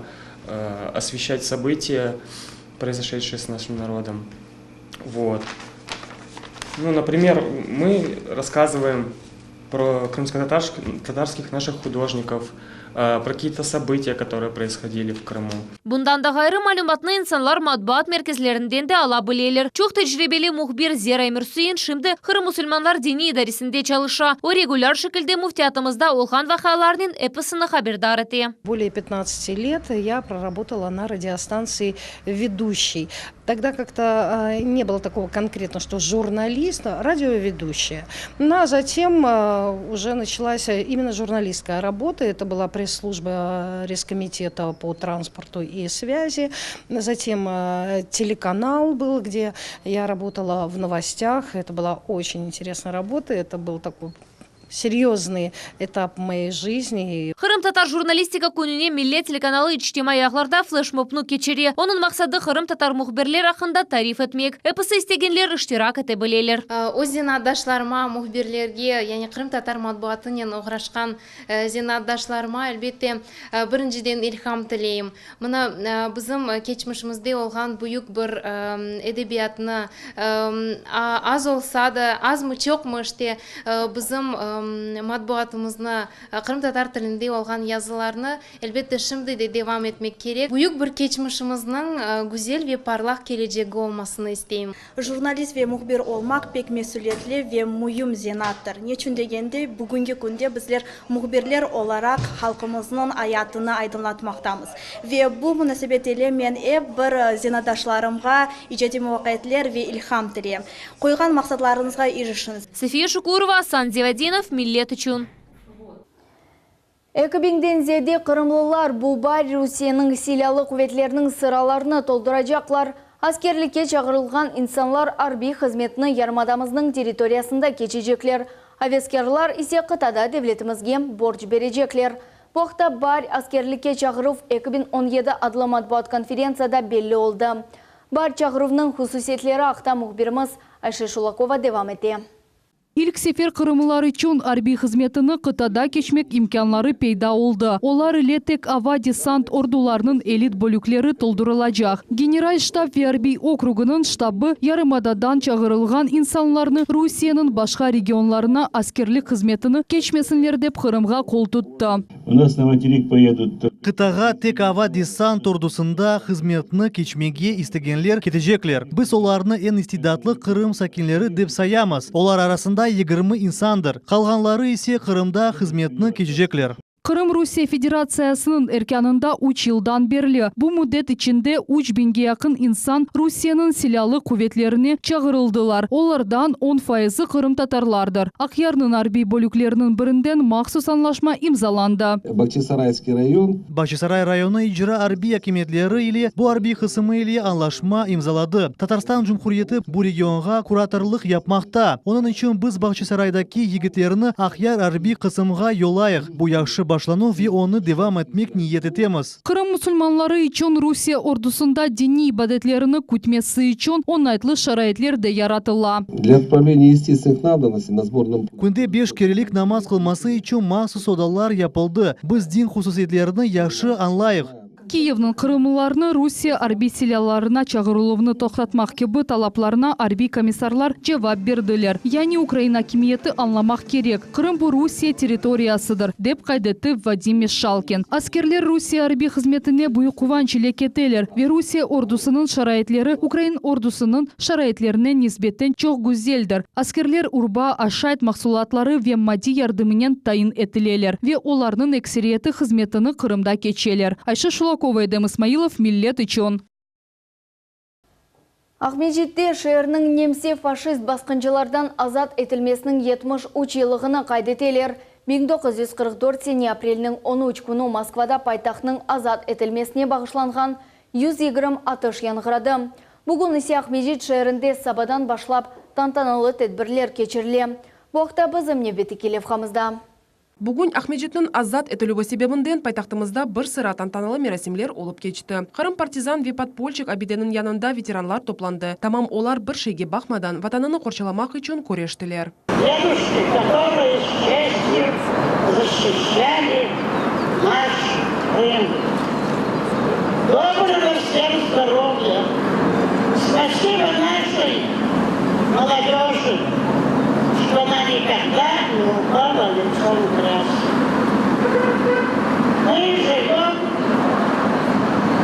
освещать события, произошедшие с нашим народом. Вот. Ну, например, мы рассказываем про крымско-татарских наших художников, про какие-то события, которые происходили в Крыму. Bundan da ğayrı, malümatnı insanlar matbuat merkezlerinden de ala bileler. Çoq tecribeli mühbir Zera Emirsuin şimdi Qırım musulmanlar diniy idaresinde çalışa. O, regulâr şekilde müftiyatımızda olğan vaqialarnen episini haberdar ete. Более 15 лет я проработала на радиостанции ведущей. Тогда как-то не было такого конкретно, что журналист, радиоведущая. Ну, а затем уже началась именно журналистская работа. Это была пресс-служба Рескомитета по транспорту и связи. Затем телеканал был, где я работала в новостях. Это была очень интересная работа. Это был такой серьезный этап моей жизни. Qırımtatar jurnalistika kününe Millet telekanalı içtimaiy ağlarda fleşmobnı keçire. Onıñ maqsadı qırımtatar mühbirler aqqında tarif etmek. Episi istegenler iştirak ete bileler. Öz zenaatdaşlarıma, mühbirlerge, yani qırımtatar matbuatınen oğraşqan zenaatdaşlarıma, elbette, birinciden ilham tileyim. Mına, bizim keçmişimizde olğan büyük bir edebiyatnı, az olsa da, azmı, çoqmı, işte, bizim matbuatımıznı, qırımtatar tilinde olğan yazılarnı, elbette, şimdi de devam etmek kerek. Büyük bir keçmişimizniñ güzel ve parlaq kelecegi olmasını isteyim. Jurnalist ve mühbir olmaq pek mesüliyetli ve müim zenaattır. Neçün degende, bugünki künde bizler mühbirler olaraq halqımıznıñ ayatını aydınlatmaqtamız. Ve bu munasebet ile men ep bir zenaatdaşlarımğa icadiy muvafaqiyetler ve ilham tileyim. Qoyğan maqsatlarıñızğa irişiñiz. Safiye Şukurova, Asan Zevadinov, Millet içün. Eki biñden ziyade qırımlılar bu baar Rusiyeniñ Silâlı quvetleriniñ sıralarını tolduracaqlar. Askerlikke çağırılğan insanlar arbiy hızmetni yarımadamıznıñ territoriyasında keçecekler, aveskârlar ise qıtada devletimizge borc berecekler. Bu aqta Baar askerlikke çağıruv 2017 adlı matbuat konferentsiyada belli oldı. Baar çağıruvnıñ hususiyetleri aqta mühbirimiz Ayşe Şulakova devam ete. İlk sefer qırımlılar içün arbiy hızmetini qıtada keçmek imkânları peyda oldı. Olar ile tek ava desant ordularınıñ elit bölükleri toldurılacaq. General ştab ve arbiy okrugınıñ ştabı yarımadadan çağırılğan insanlarnı Rusiyeniñ başqa regionlarına askerlik hızmetini keçmesinler dep Qırımğa qol tuttı. U nas na materik poyedut. Qıtağa tek ava desant ordusında hızmetni keçmege istegenler ketecekler. Biz olarnı eñ istidatlı Qırım sakinleri dep sayamız. Olar arasında 20 insandır. Qalğanları ise Qırımda hızmetni keçecekler. Qırım Rusiye Federatsiyasınıñ erkânında üç yıldan berli. Bu müddet içinde üç biñge yaqın insan Rusiyeniñ Silâlı quvetlerine çağırıldılar, olardan on fayızı qırımtatarlardır. Aqyarnıñ arbiy bölükleriniñ birinden mahsus añlaşma imzalandı. Bağçasarayskiy rayon. Bağçasaray rayonı icra arbiy akimiyetleri ile bu arbiy qısımı ile añlaşma imzaladı. Tatarstan Cumhuriyeti bu regionğa kuratorlıq yapmaqta. Onıñ içün biz Bağçasaraydaki yigitlerni Aqyar arbiy qısımğa yollayıq. Bu yahşı başlanuv ve onı devam etmek niyet etemiz. Qırım musulmanları içün Rusiye ordusında diniy ibadetlerini kütmesi içün oñaytlı şaraitler de yaratıla. Для отправления естественных надобностей на сборном. Künde beş kerelik namaz qılması içün mahsus odalar yapıldı. Biz din hususiyetlerini yahşı añlayıq. Kiyevniñ qırımlılarnı Rusiye arbiy silâlarına çağırıluvnı toqtatmaq kibi talaplarına arbiy komissarlar cevap berdiler. Yani ukrain akimiyeti añlamaq kerek, Qırım bu Rusiye territoriyasıdır, dep qayd etti Vadim Meşalkin. Askerler Rusiye arbiy hızmetine büyük quvanç ile keteler ve Rusiye ordusınıñ şaraitleri ukrain ordusınıñ şaraitlerine nisbeten çoq güzeldir. Askerler urba, aşayt mahsulatları ve maddiy yardımınen tayin etileler ve olarnıñ ekseriyeti hızmetini Qırımda keçeler. Ayşe Şulakova, Edem İsmailov, Millet içün. Aqmescitte şeerniñ nemse-faşist basqıncılardan azat etilmesiniñ 73 yıllığını qayd eteler. 1944 sene aprelniñ on üç künü Moskvada paytahtnıñ azat etilmesine bağışlanğan 120 atış yañğıradı. Bugün ise Aqmescit şeerinde sabadan başlap. tantanalı tedbirler keçirile. Bu aqta bizim nevbetteki levhamızda. Bugün Aqmescitniñ azat etilüvi sebebinden paytahtımızda bir sıra tantanalı merasimler olıp keçti. Qırım partizan ve podpolçik abideniñ yanında veteranlar toplandı. Tamam olar bir şeyge baqmadan, Vatanını qorçalamaq içün küreştiler. Deduşki, kotorıye s çestyu zaşişçali naş Krım. Dobrogo vsem zdorovya! Spasibo naşoy molodejı, çto ona nikogda ne upala litsom v grâz. Mı jivem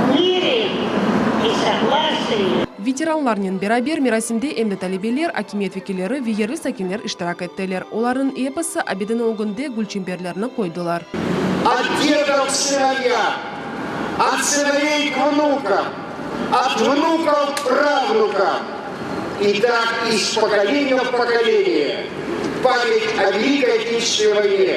v mire i soglasii. Veteranlarnen beraber merasimde em de talebeler, akimiyet vekilleri ve yerli sakinler iştirak ettiler. Olarnıñ episi abideniñ ögünde gülçemberlerni qoydılar. Ot dedov k sınovьям, ot sınovей k vnukam, ot vnukov k pravnukam, i tak iz pokoleniya v pokoleniye pamять o Великой Отечественной войне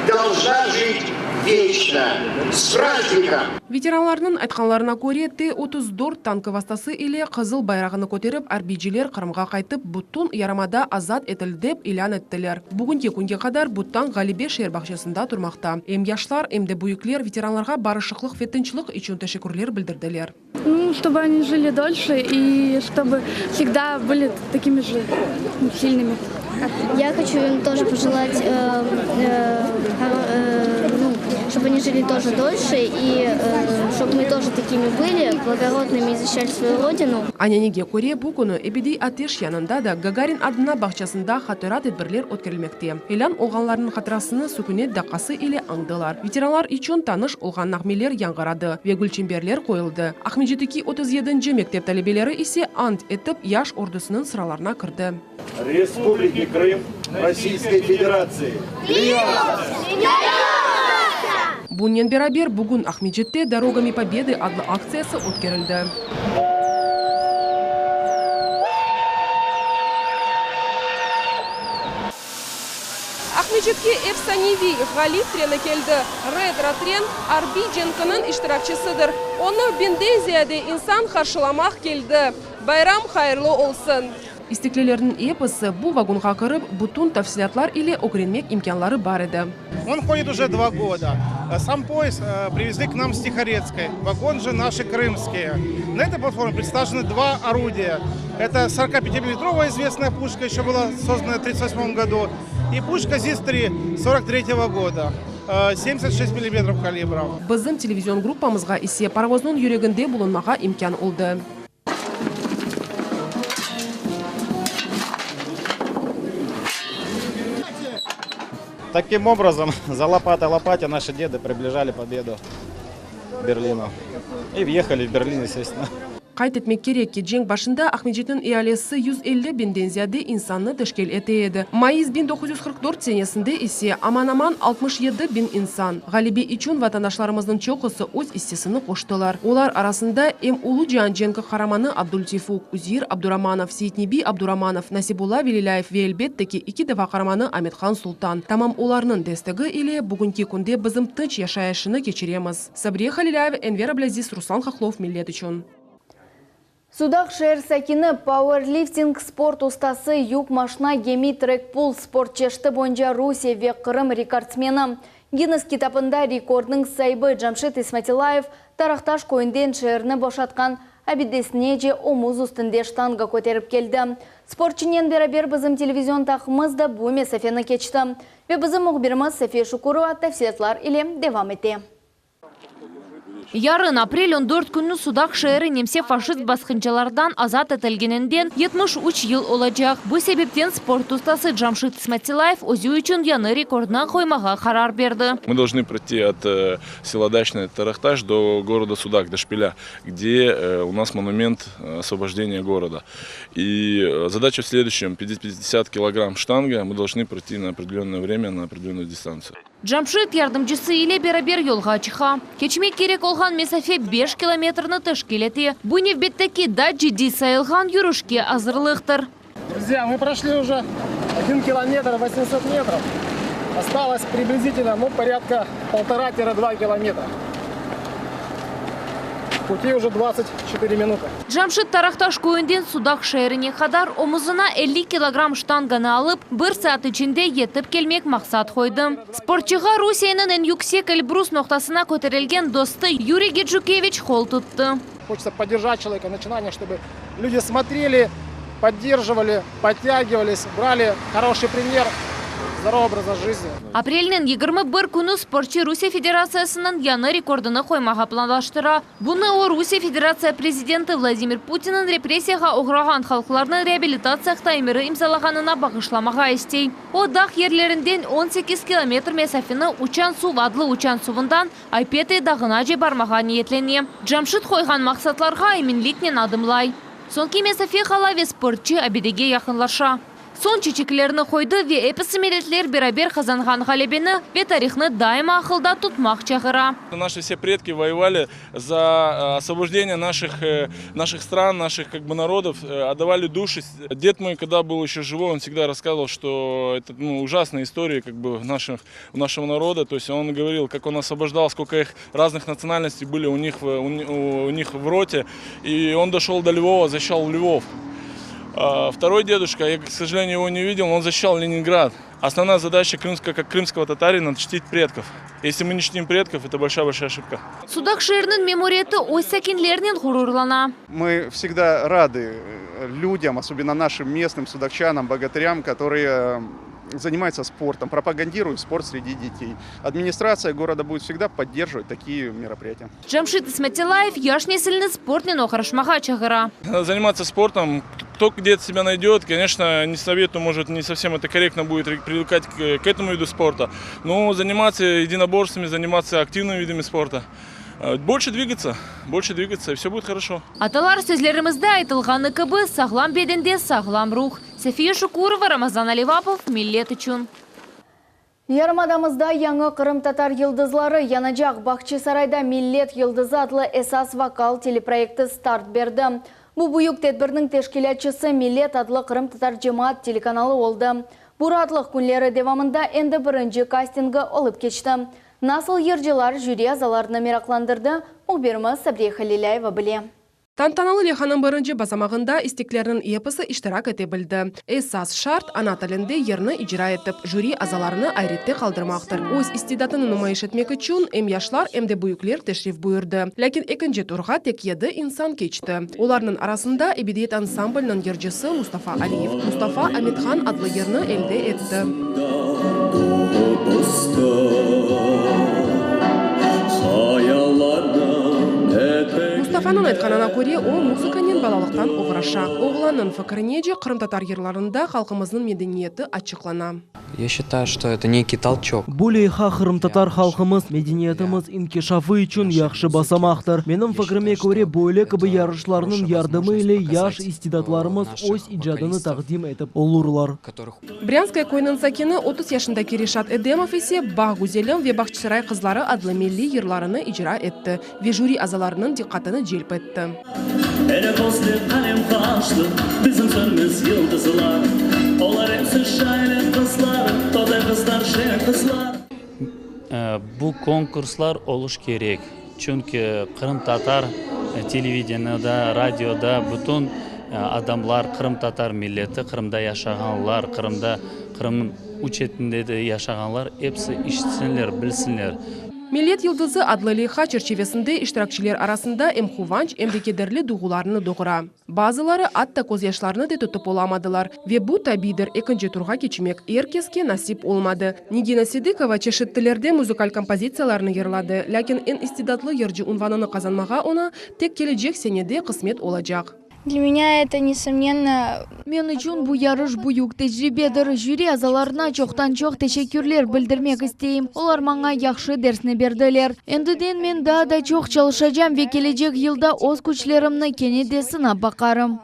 должна жить veçno. S prazdnikom! Veteranlarnıñ aytqanlarına köre, T 34 tankı vastası ile Qızıl bayrağını köterip arbiyciler Qırımğa qaytıp, bütün yarımada azat etildi dep ilân ettiler. Bugünki künge qadar bu tank Ğalebe şeer bağçasında turmaqta. Em yaşlar, em de büyükler veteranlarğa barışıqlıq ve tınçlıq içün teşekkürler bildirdiler. Nu, çtoby oni jili dolşe i çtoby vsegda byli takimi je silnymi. Ya hoçu im tože pojelat, nu, çtoby oni jili tože dolşe i çtob mı tože takimi byli, blagorodnymi i zaşişçali svoyu rodinu. Ananege köre, bu künü Ebediy ateş yanında da Gagarin adına bağçasında hatıra tedbirler ötkerilmekte. Elân olğanlarnıñ hatırasını sükünet daqqası ile añdılar. Veteranlar içün tanış olğan nağmeler yañğıradı ve gülçemberler qoyuldı. Aqmescitteki 37 yedinci mektep talebeleri ise ant etip, yaş ordusınıñ sıralarına kirdi. Respubliki Krım Rossiyskoy Federatsii. Bunnen beraber, bugün Aqmescitte Dorogami Pobedı adlı aktsiyası ötkerildi. Aqmescitke efsaneviy Ğalip treni keldi. Retro-tren arbiy cenkiniñ iştirakçisidir. Onı biñden ziyade insan qarşılamaq keldi. Bayram hayırlı olsun! İsteklilerniñ episi bu vagonğa kirip, bütün tafsilâtlar ile ögrenmek imkânları bar edi. On hodit uje dva goda. Sam poezd privezli k nam s Tihoretskoy, vagon je naşı krımskiye. Na etoy platforme predstavleny dva orudiya. Eto sorokapitimillimetrovaya izvestnaya puşka, eşe byla sozdana v tridtsat vosmom godu, i puşka ZiS-tri sorok tretego goda, 76 millimetrov kalibrom. Bizim televizion gruppamızğa ise parovoznıñ yüreginde bulunmağa imkân oldı. Takim obrazom, za lopata lopate naşı dedı priblижали pobedu Berlinu. I vyehali v Berlin, estestvenno. Qayd etmek kerek ki, cenk başında Aqmescitniñ ealisi 150 biñden ziyade insannı teşkil ete edi. Mayıs 1944 senesinde ise aman-aman 67 biñ insan. Ğalebe içün vatandaşlarımıznıñ çoqusı öz issesini qoştılar. Olar arasında em Ulu cian cenki qaramanı Abdul Teyfuk, Üzeyir Abduramanov, Seyitnebi Abduramanov, Nasibulla Velilâyev ve elbette ki, iki defa qaramanı Amethan Sultan. Tamam olarnıñ destegi ile bugünki künde bizim tınç yaşayışını keçiremiz. Sabriye Halilâyeva, Enver Ablâziz, Ruslan Hahlov, Millet içün. Sudaq şeer sakini, pauerlifting sport ustası, yük maşna, gemi, trek-pul sport çeşiti boyunca Rusiye ve Qırım rekordsmeni, Ginnes kitabında rekordnıñ saibi Camşit İsmatillayev Taraqtaş köyünden şeerni boşatqan abidesinece omuz üstünde ştanga köterip keldi. Sportçınen beraber bizim televizion taqımız da bu mesafeni keçti. Ve bizim mühbirimiz Safiye Şukurova tafsilâtlar ile devam ete. Yarın, aprel 14 künü Sudaq şeeri nemse-faşist basqınçılardan azat etilgeninden 73 yıl olacaq. Bu sebepten sport ustası Camşit İsmatillayev özü içün yañı rekordnı qoymağa qarar berdi. Мы должны пройти от села Дачное Тарахташ до города Судак, до Шпиля, где у нас монумент освобождения города. И задача в следующем: 50 килограмм штанга мы должны пройти на определенное время, на определенную дистанцию. Camşit yardımcısı ile beraber yolğa çıqa. Keçmek kerek olğan mesafe 5 kilometrni teşkil ete. Bu nevbetteki daa ciddiy sayılğan yürüşke azırlıqtır. Друзья, мы прошли уже 1 километр 800 метров. Осталось приблизительно, ну, порядка полтора-два километра. Пути уже 24 минуты. Camşit Taraqtaş köyünden Sudaq şeerine qadar omuzına 50 kilogramm ştanganı alıp, bir saat içinde yetip kelmek maqsat qoydı. Sportçığa Rusiyeniñ eñ yüksek Elbrus noqtasına köterilgen dostu Yuriy Gecükeviç qol tuttı. Хочется поддержать человека, начинание, чтобы люди смотрели, поддерживали, подтягивались, брали хороший пример здорового образа жизни. Aprelniñ 21 künü sportçı Rusiye Federatsiyasınıñ yañı rekordını qoymağa planlaştıra. Bunı o, Rusiye Federatsiya prezidenti Vladimir Putinniñ repressiyağa oğrağan halqlarnı reabilitatsiya aqta emiri imzalağanına bağışlamağa istey. O, dağ yerlerinden 18 kilometr mesafeni Uçan suv adlı uçan suvundan Ay-Petri dağınace barmağa niyetlene. Camşit qoyğan maqsatlarğa eminliknen adımlay. Soñki mesafe qala ve sportçı abidege yaqınlaşa. Soñ çiçeklerni qoydı ve episi milletler beraber qazanğan ğalebeni ve tarihnı daima aqılda tutmaq çağıra. Наши все предки воевали за освобождение наших, наших стран, наших как бы народов, отдавали души. Дед мой, когда был еще живой, он всегда рассказывал, что это ну, ужасная история как бы наших, нашего народа. То есть он говорил, как он освобождал, сколько их разных национальностей были у них, у, у них в роте. И он дошел до Львова, защищал Львов. Второй дедушка, я, к сожалению, его не видел, он защищал Ленинград. Основная задача крымского, как крымского татарина, чтить предков. Если мы не чтим предков, это большая-большая ошибка. Sudaq şeeriniñ memuriyeti öz sakinlerinen ğururlana. Мы всегда рады людям, особенно нашим местным судакчанам, богатырям, которые занимаются спортом, пропагандируют спорт среди детей. Администрация города будет всегда поддерживать такие мероприятия. Camşit İsmetillâyev yaş nesilni sportnen oğraşmağa çağıra. Надо заниматься спортом. Кто где-то себя найдет, конечно, не советую, может, не совсем это корректно будет привлекать к, к этому виду спорта, но заниматься единоборствами, заниматься активными видами спорта. Больше двигаться, больше двигаться, и все будет хорошо. Atalar sözlerimizde aytılğanı kibi sağlam bedende sağlam ruh. Safiye Şukurova, Ramazan Alivapov, Millet içün. Yarımadamızda yañı qırımtatar yıldızları yanacaq Bağçasarayda Millet yıldızı adlı esas vokal teleproyekti start berdi. Bu büyük tedbirniñ teşkilâtçısı Millet adlı qırımtatar cemaat telekanalı oldı. Bu raatlıq künleri devamında endi birinci kastingi olıp keçti. Nasıl yırcılar jüri azalarını meraqlandırdı, mühbirimiz Sabriye Halilâyeva bile. Tantanalı leyhanıñ birinci basamağında isteklerniñ episi iştirak ete bildi. Esas şart, ana tilinde yırnı icra etip, jüri azalarını ayrette qaldırmaqtır. Öz istidatını numayış etmek içün em yaşlar, em de büyükler teşrif buyurdı. Lâkin ekinci turğa tek yedi insan keçti. Olarnıñ arasında Ebediyet ansamblniñ yırcısı Mustafa Aliyev. Mustafa Amethan adlı yırnı elde etti. Mustafanıñ aytqanına köre, o, muzıkanen balalıqtan oğraşa. Oğlannıñ fikirinece, qırımtatar yırlarında halqımıznıñ medeniyeti açıqlana. Ya şçitayu, çto eto nekiy tolçok. Bu leyha qırımtatar halqımız, medeniyetimiz inkişafı içün yahşı basamaqtır. Menim fikrime köre, böyle kibi yarışlarnıñ yardımı ile yaş istidatlarımız öz icadını taqdim etip olurlar. Brânskaya köyüniñ sakini, 30 yaşındaki Reşat Edemov ise Bağ güzelim ve Bağçasaray qızları adlı milliy yırlarını icra etti ve jüri azalarınıñ diqqatını celp etti. Ele közlü, qalem qaşlı, bizim sönmez yıldızlar, Olar epsi şaire qızlar, today qızlar, şen qızlar. Bu konkurslar oluş kerek, çünki qırımtatar televideniyada, radioda bütün adamlar, qırımtatar milleti, Qırımda yaşağanlar, Qırımda, Qırımnıñ uç etinde de yaşağanlar episi işitsinler, bilsinler. Millet yıldızı adlı leyha çerçivesinde iştirakçiler arasında em quvanç, em de kederli duyğularnı doğura. Bazıları atta közyaşlarını de tutıp olamadılar. Ve bu, tabiydir, ekinci turğa keçmek er keske nasip olmadı. Nigina Sidıkova çeşit tillerde muzıkal kompozitsiyalarnı yırladı, lâkin eñ istidatlı yırcı unvanını qazanmağa oña tek kelecek senede qısmet olacaq. Dlâ menâ eto, nesomnenno. Men içün bu yarış büyük tecribedir. Jüri azalarına çoqtan-çoq teşekkürler bildirmek isteyim. Olar maña yahşı dersni berdiler. Endiden men daa da çoq çalışacam ve kelecek yılda öz küçlerimni kene de sınap baqarım.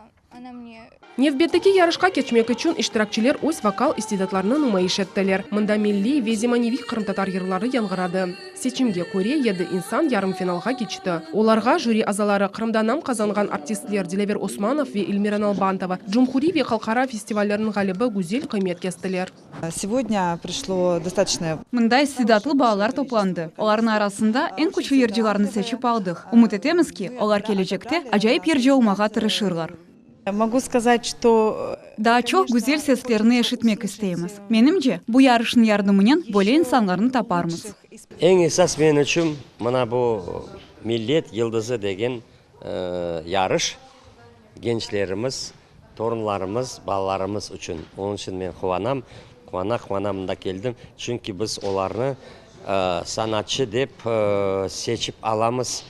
Nevbetteki yarışqa keçmek içün iştirakçiler öz vokal istidatlarını numayış ettiler. Mında milliy ve zemaneviy qırımtatar yırları yañğıradı. Seçimge köre, yedi insan yarımfinalğa keçti. Olarğa jüri azaları, Qırımda nam qazanğan artistler Dilâver Osmanov ve Elmira Nalbantova, cumhuriy ve halqara festivallerniñ ğalibi Güzel qıymet kestiler. Segodnâ prişlo dostatoçnoye. Mında istidatlı balalar toplandı. Olarnıñ arasında eñ küçlü yırcılarnı seçip aldıq. Ümüt etemiz ki, olar kelecekte acayip yırcı olmağa tırışırlar. Mogu skazat, çto. Daa çoq güzel seslerni eşitmek isteymiz. Menimce, bu yarışnıñ yardımınen böyle insanlarnı taparmız. Eñ esas men içün mına bu Millet yıldızı degen yarış gençlerimiz, torunlarımız, balalarımız içün. Onıñ içün men quvanam, quvana-quvana mında keldim, çünki biz olarnı sanatçı dep seçip alamız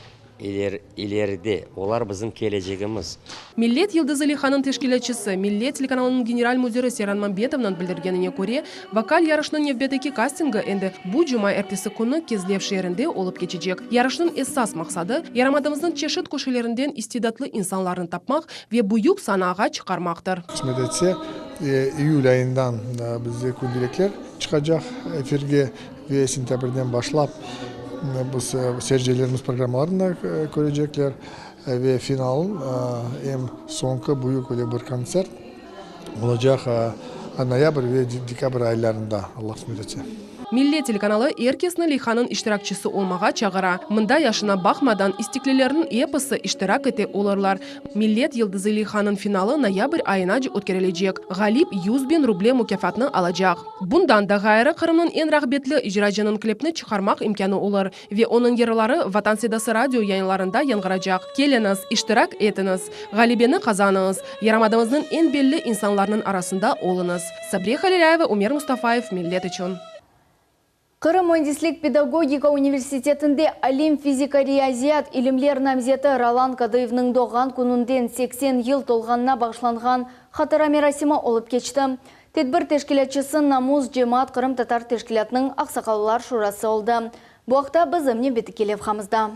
İleride, olar bizim kelecegimiz. Millet yıldızı leyhanıñ teşkilâtçısı, Millet telekanalınıñ general müdiri Seyran Mambetovnıñ bildirgenine köre, vokal yarışınıñ nevbetteki kastingi endi bu cumaertesi künü Kezlev şeerinde olıp keçecek. Yarışnıñ esas maqsadı, yarımadamıznıñ çeşit köşelerinden istidatlı insanlarnı tapmaq ve büyük sanağa çıqarmaqtır. Qısmet etse, iyül ayından bizde kündelikler çıqacaq efirge. Ve sentâbrden başlap biz seyircilerimiz programmalarını da körecekler. Ve final, eñ soñki büyük öyle bir kontsert olacaq noyabr ve dekabr aylarında, Alla qısmet etse. Millet telekanalı er kesni leyhanıñ iştirakçisi olmağa çağıra. Mında yaşına baqmadan isteklilerniñ episi iştirak ete olurlar. Millet yıldızı leyhanıñ finalı noyabr ayınace ötkerilecek. Ğalip 100 biñ ruble mukâfatnı alacaq. Bundan da ğayrı, Qırımnıñ eñ rağbetli icracınıñ klipni çıqarmaq imkânı olur ve onıñ yırları Vatan sedası radio yayınlarında yañğıracaq. Keliñiz, iştirak etiñiz, ğalebeni qazanıñız, yarımadamıznıñ eñ belli insanlarınıñ arasında oluñız. Sabriye Halilâyeva, Ümer Mustafayev, Millet içün. Qırım müendislik-pedagogika universitetinde alim, fizika-riyaziyat ilimler namzeti Rolan Kadıyevniñ doğğan kününden 80 yıl tolğanına bağışlanğan hatıra merasimi olıp keçti. Tedbir teşkilâtçısı Namus cemaat qırımtatar teşkilâtınıñ Aqsaqallılar şurası oldı. Bu aqta bizim nevbetteki levhamızda.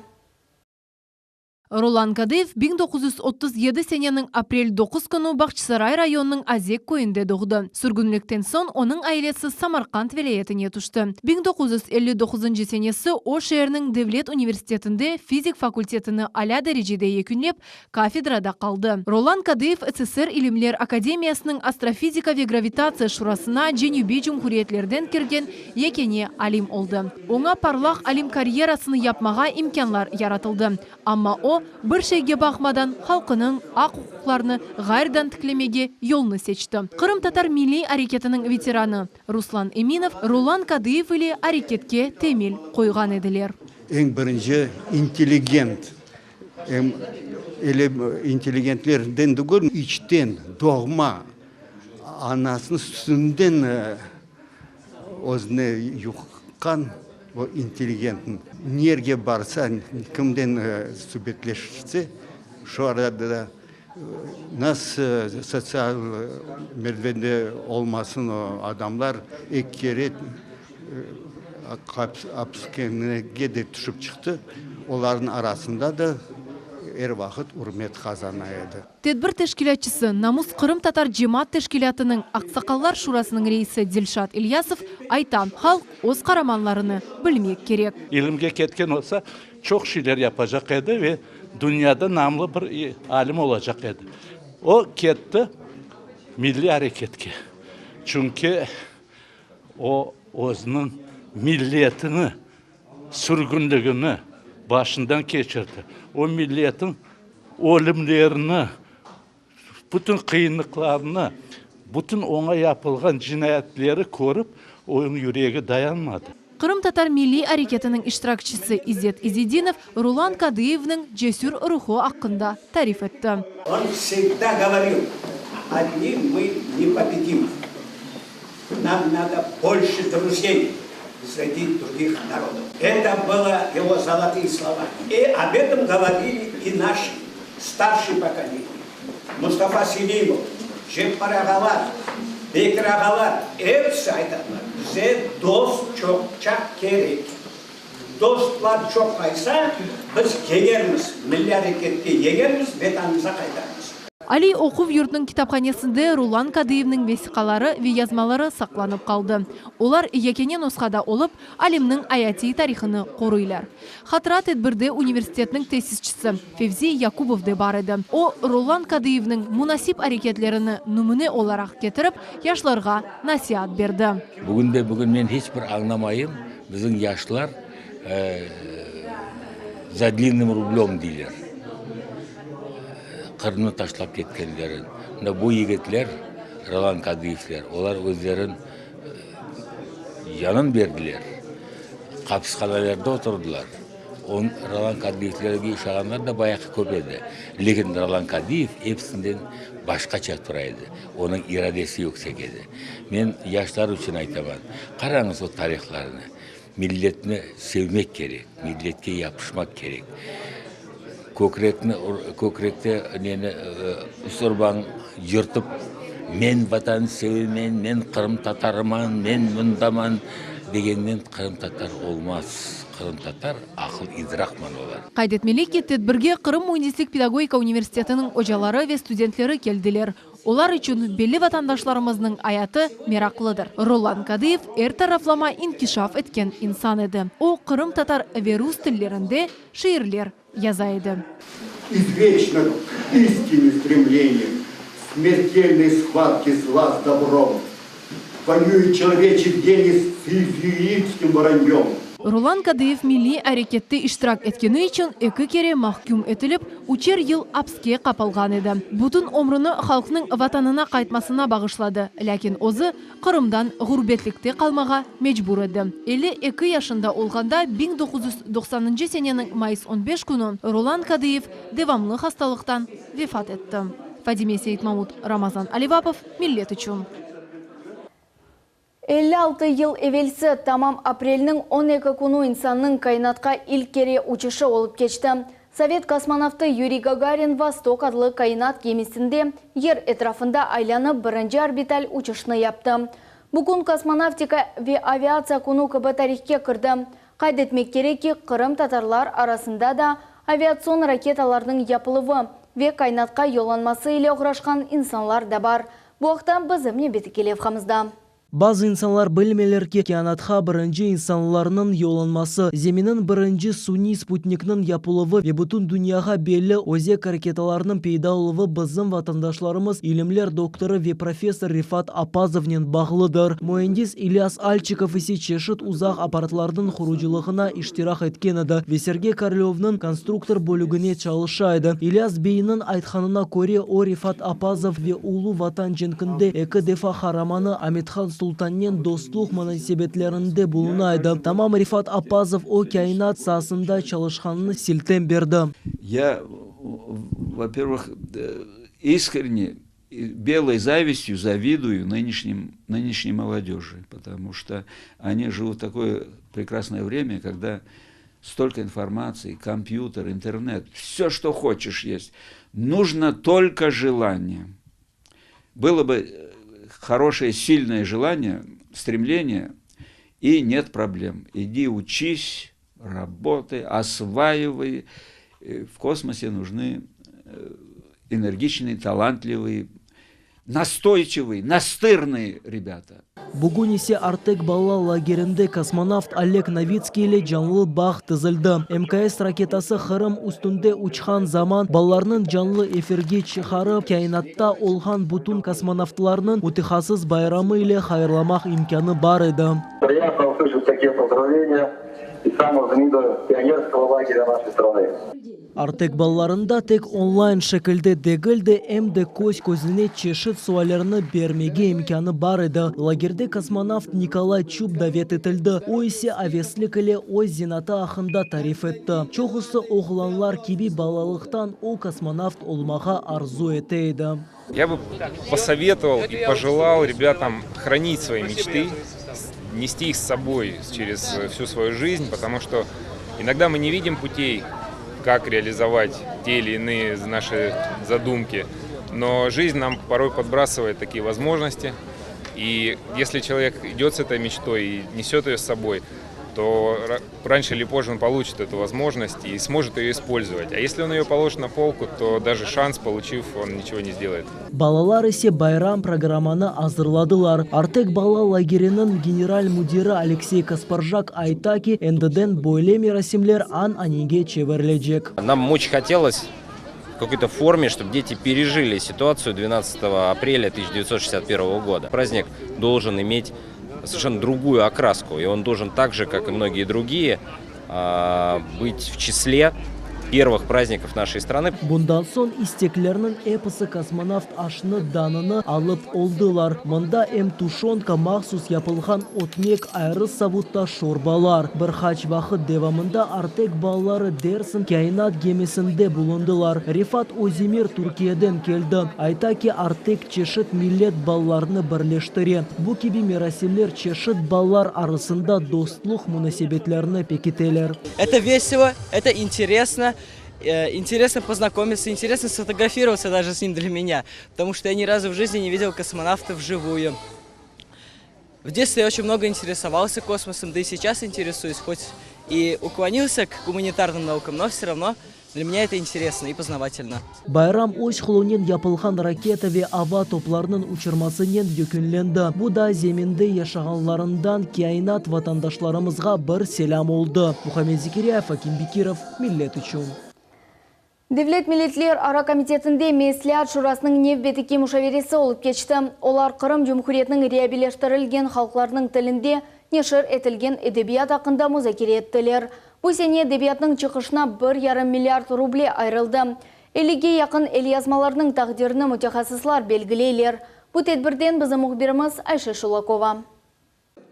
Rolan Kadıyev 1937 seneniñ aprel 9 künü Bağçasaray rayonınıñ Azek köyünde doğdı. Sürgünlikten soñ onıñ ailesi Samarqand vilâyetine tüşti. 1959 senesi o şeerniñ devlet universitetinde fizik fakültetini alâ derecede yekünlep, kafedrada qaldı. Rolan Kadıyev SSR İlimler Akademiyasınıñ Astrofizika ve gravitatsiya şurasına cenübiy cumhuriyetlerden kirgen yekâne alim oldı. Oña parlaq alim karyerasını yapmağa imkânlar yaratıldı. Amma o, bir şeyge baqmadan, halqınıñ aq-uquqlarını ğayrıdan tiklemege yolnı seçti. Qırımtatar milliy areketiniñ veteranı Ruslan Eminov Rolan Kadıyev ile areketke temel qoyğan ediler. Eñ birinci intelligent, em ele intelligentlerden degil, içten, doğma, anasınıñ sütünden Özüne yuqqan o intelligentniñ. Nerge barsa, kimden subetleşse, şu arada da nasıl sotsial merdivende olmasın o adamlar eki kere apishanege de tüşip çıqtı, olarnıñ arasında da er vaqıt ürmet qazana edi. Tedbir teşkilâtçısı, Namus qırımtatar cemaat teşkilâtınıñ Aqsaqallar şurasınıñ reisi Dilşat İlyasov ayta, halq öz qaramanlarını bilmek kerek. İlimge ketken olsa, çoq şeyler yapacaq edi ve dünyada namlı bir alim olacaq edi. O ketti milliy areketke, çünki o özüniñ milletini sürgünligini başından keçirdi. O milletin ölümlerini, bütün qıyınlıqlarını, bütün oña yapılğan cinayetleri körip, onıñ yüregi dayanmadı. Qırımtatar milliy areketiniñ iştirakçisi İzzet İzedinov Rolan Kadıyevniñ cesür ruhu aqqında tarif etti. On vsegda govoril, Odni mı ne pobedim. Nam nado bolşe druzey sredi drugih narodov. Eto bylo ego zolotые slova. I ob etom govorili i naşi starşie pokoleniye, Mustafa Selimov, Ceppar ağalar, Bekir ağalar, episi aytadılar, bize dost çoqça kerek. Dostlar çoqaysa, biz yeñermiz, milliy areketke yeñermiz, Vetanımıza qaytarmız. Aliy oquv yurtnıñ kitaphanesinde Rollan Kadıyevniñ vesiqaları ve yazmaları saqlanıp qaldı. Olar yekâne nusqada olıp, alimniñ ayatiy tarihını qoruylar. Hatıra tedbirde universitetniñ tesisçisi Fevzi Yakubov de bar edi. O, Rollan Kadıyevniñ munasip areketlerini nümüne olaraq ketirip, yaşlarğa nasiat berdi. Bugün de bugün men hiç bir añlamayım, bizim yaşlar za dlinnym rublem deyler, Qırımnı taşlap ketkenlerin. Mına bu yigitler, Rolan Kadıyevler, olar özlerin canın berdiler, qapishanelerde oturdılar. Rolan Kadıyevlerge işağanlar da bayağı köp edi. Lâkin Rolan Kadıyev episinden başqaça tura edi. Onıñ iradesi yüksek edi. Men yaşlar içün aytaman, qarañız o tarihlarnı, milletni sevmek kerek, milletke yapışmaq kerek. Kökrekni, kökrekte neni, üst urbañ yırtıp, men Vatan sevemen, men qırımtatarıman, men mındaman degennen qırımtatar olmaz. Qırımtatar aqıl-idraqman olar. Qayd etmeli ki, tedbirge Qırım müendislik-pedagogika universitetiniñ ocaları ve studentleri keldiler. Olar içün belli vatandaşlarımıznıñ ayatı meraqlıdır. Rollan Kadıyev er taraflama inkişaf etken insan edi. O, qırımtatar ve rus tillerinde şiirler yaza edi. İzveçno k istine stremlenie, Smertelnoy sxvatke zla s dobrom, Voyuet çeloveçiy geniy s iezüitskim voronьем. Rolan Kadıyev milliy arekette iştirak etkeni içün eki kere mahküm etilip, üçer yıl apske qapalğan edi. Bütün ömrüni halqnıñ Vatanına qaytmasına bağışladı, lâkin özü Qırımdan ğurbetlikte qalmağa mecbur edi. 52 yaşında olğanda 1990-ncı seneniñ mayıs on beş künü Rolan Kadıyev devamlı hastalıqtan vefat etti. Fadime Seytmamut, Ramazan Alivapov, Millet içün. 56 yıl evelsi, tamam aprelniñ 12 künü insannıñ kâinatqa ilk kere uçuşı olıp keçti. Sovet kosmonavtı Yuriy Gagarin Vostok adlı kâinat gemisinde Yer etrafında aylanıp birinci orbital uçuşnı yaptı. Bu kün Kosmonavtika ve aviatsiya künü kibi tarihke kirdi. Qayd etmek kerek ki, qırımtatarlar arasında da aviatsion raketalarnıñ yapıluvı ve kâinatqa yollanması ile oğraşqan insanlar da bar. Bu aqta bizim nevbetteki levhamızda. Bazı insanlar bilmeyler ki, kâinatqa birinci insanlarnıñ yollanması, Zeminiñ birinci suniy sputnikniñ yapıluvı ve bütün dünyağa belli özek raketalarnıñ peyda oluvı bizim vatandaşlarımız, ilimler doktorı ve professor Refat Appazovnen bağlıdır. Müendis İlyas Alçikov ise çeşit uzaq apparatlarnıñ qurucılığına iştirak etken edi ve Sergey Korolyovnıñ konstruktor bölügine çalışa edi. İlyas beyniñ aytqanına köre, o, Refat Appazov ve Ulu Vatan cenkinde eki defa qaramanı Amethan Sultannen dostluq munasebetlerinde buluna edi. Tamam Refat Appazov o kâinat saasında çalışqanını siltem berdi. Ya, vo-pervıh, iskrenne Белой завистью завидую нынешним, нынешней молодежи, потому что они живут в такое прекрасное время, когда столько информации, компьютер, интернет, все, что хочешь есть. Нужно только желание. Было бы э, хорошее, сильное желание, стремление, и нет проблем. Иди учись, работай, осваивай. Э, в космосе нужны э, энергичные, талантливые, настойчивые, настырные ребята. Bugün ise Artek bala lagerinde kosmonavt Oleg Novitskiy ile canlı bağ tizildi. MKS raketası Qırım üstünde uçqan zaman balalarnıñ canlı efirge çıqarıp, kâinatta olğan bütün kosmonavtlarnıñ mütehassıs bayramı ile hayırlamaq imkânı bar edi. Priyatno услышать такие поздравления из самого знаменитого пионерского лагеря нашей страны. Artek balalarında tek online şekilde degil de, em de köz közüne çeşit suallerni bermege imkânı bar edi. Lagerde kosmonavt Nikolay Çub davet etildi, o ise aveslik ile öz zenaatı aqqında tarif etti. Çoqusı oğlanlar kibi balalıqtan o kosmonavt olmağa arzu ete edi. Я бы посоветовал и пожелал ребятам хранить свои мечты, нести их с собой через всю свою жизнь, потому что иногда мы не видим путей, как реализовать те или иные наши задумки. Но жизнь нам порой подбрасывает такие возможности. И если человек идет с этой мечтой и несет ее с собой, то раньше или позже он получит эту возможность и сможет ее использовать. А если он ее положит на полку, то даже шанс получив, он ничего не сделает. Balalar ise bayram programmanı azırladılar. Artek bala lageriniñ general müdiri Aleksey Kasparjak ayta ki, endiden böyle merasimler ananege çevirilecek. Нам очень хотелось в какой-то форме, чтобы дети пережили ситуацию 12 апреля 1961 года. Праздник должен иметь совершенно другую окраску, и он должен так же, как и многие другие, быть в числе первых праздников нашей страны. Bundan soñ isteklerniñ episi kosmonavt aşnı danını alıp oldılar. Mında em tuşönka, mahsus yapılğan ötmek, ayrı savutta şorbalar. Bir qaç vaqıt devamında Artek balaları dersiñ kâinat gemisinde bulundılar. Refat Özemir Türkiyeden keldi. Ayta ki, Artek çeşit millet balalarını birleştire. Bu kibi merasimler çeşit balalar arasında dostluq munasebetlerini pekiteler. Это весело, это интересно. Интересно познакомиться, интересно сфотографироваться даже с ним для меня, потому что я ни разу в жизни не видел космонавта вживую. В детстве я очень много интересовался космосом, да и сейчас интересуюсь, хоть и уклонился к гуманитарным наукам, но все равно для меня это интересно и познавательно. Bayram öz qolunen yapılğan raketa ve ava toplarınıñ uçurmasınen yekünlendi. Bu da zeminde yaşağanlarından kâinat vatandaşlarımızğa bir selâm oldı. Muhammed Zekiryayev, Akim Bekirov, Millet içün. Devlet milletler ara komitetinde Mesleat şurasınıñ nevbetteki muşaveresi olıp keçti. Olar Qırım Cumhuriyetiniñ reabiliştirilgen halqlarınıñ tilinde neşir etilgen edebiyat aqqında muzakere ettiler. Bu sene edebiyatnıñ çıqışına bir yarım milliard ruble ayırıldı. Ellige yaqın elyazmalarnıñ taqdirini mütehassıslar belgileyler. Bu tedbirden bizim mühbirimiz Ayşe Şulakova.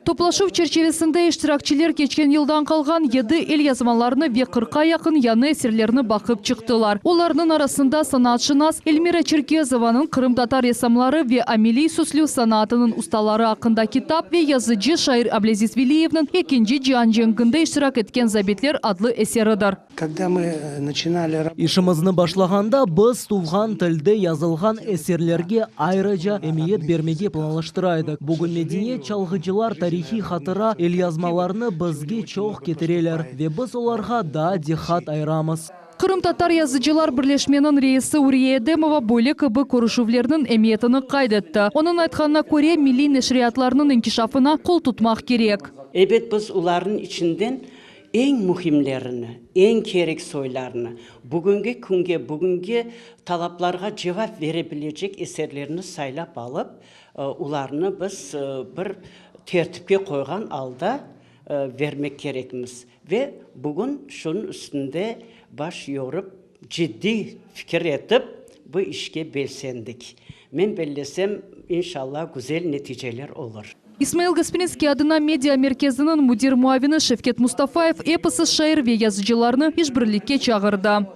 Toplaşuv çerçivesinde iştirakçiler keçken yıldan qalğan yedi elyazmalarnı ve qırqqa yaqın yañı eserlerni baqıp çıqtılar. Olarnıñ arasında sanatşınas Elmira Çerkezovanıñ qırımtatar ressamları ve ameliy süslü sanatınıñ ustaları aqqında kitap ve yazıcı, şair Ablâziz Veliyevniñ Ekinci cian cenkinde iştirak etken zabitler adlı eseridir. Kogda mı naçinali İşimizni başlağanda biz tuvğan tilde yazılğan eserlerge ayrıca emiyet bermege planlaştıra edik. Bugün medeniyet çalğıcılar tarihiy hatıra elyazmalarnı bizge çoq ketireler ve biz olarğa daa diqqat ayıramız. Qırımtatar yazıcılar birleşmeniñ reisi Uriye Edemova böyle kibi körüşüvlerniñ emiyetini qayd etti. Onıñ aytqanına köre, milliy neşriyatlarnıñ inkişafına qol tutmaq kerek. Ebet, biz olarnıñ içinden Eñ mühimlerini, eñ kerek soylarını, bugüngi künge, bugüngi talaplarğa cevap bere bilecek eserlerni saylap alıp, olarnı biz bir tertipke qoyğan alda bermek kerekmiz. Ve bugün şunıñ üstünde baş yorup, ciddiy fikir etip, bu işke belsendik. Men bellesem, inşallah, güzel neticeler olur. İsmail Gasprinskiy adına media merkeziniñ müdir muavini Şevket Mustafayev episi şair ve yazıcılarnı işbirlikke çağırdı.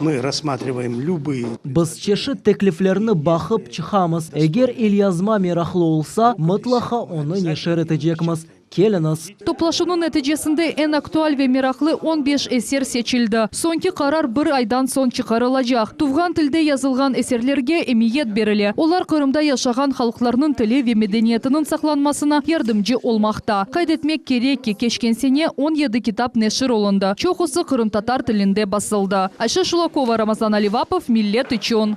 Mı rassmatrivayem lübıye. Biz çeşit tekliflerni baqıp çıqamız. Eger elyazma meraqlı olsa, mıtlaqa onı neşir etecekmiz. Keliñiz! Toplaşuvnıñ neticesinde eñ aktual ve meraqlı on beş eser seçildi. Soñki qarar bir aydan soñ çıqarılacaq. Tuvğan tilde yazılğan eserlerge emiyet berile. Olar Qırımda yaşağan halqlarnıñ tili ve medeniyetiniñ saqlanmasına yardımcı olmaqta. Qayd etmek kerek ki, keçken sene on yedi kitap neşir olundı, çoqusı qırımtatar tilinde basıldı. Ayşe Şulakova, Ramazan Alivapov, Millet içün.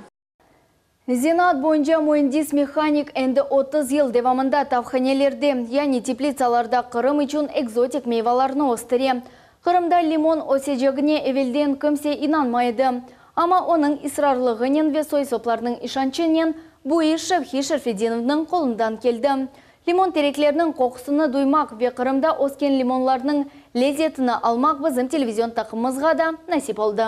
Zenaat boyunca müendis-mehanik endi 30 yıl devamında tavhanelerde, yani teplitsalarda Qırım içün ekzotik meyvalarnı östüre. Qırımda limon ösecegine evelden kimse inanmay edi. Amma onıñ israrlığınen ve soy-soplarnıñ işançınen bu iş Şevhi Şerfedinovnıñ qolundan keldi. Limon terekleriniñ qoqusını duymaq ve Qırımda ösken limonlarnıñ lezetini almaq bizim televizion taqımımızğa da nasip oldı.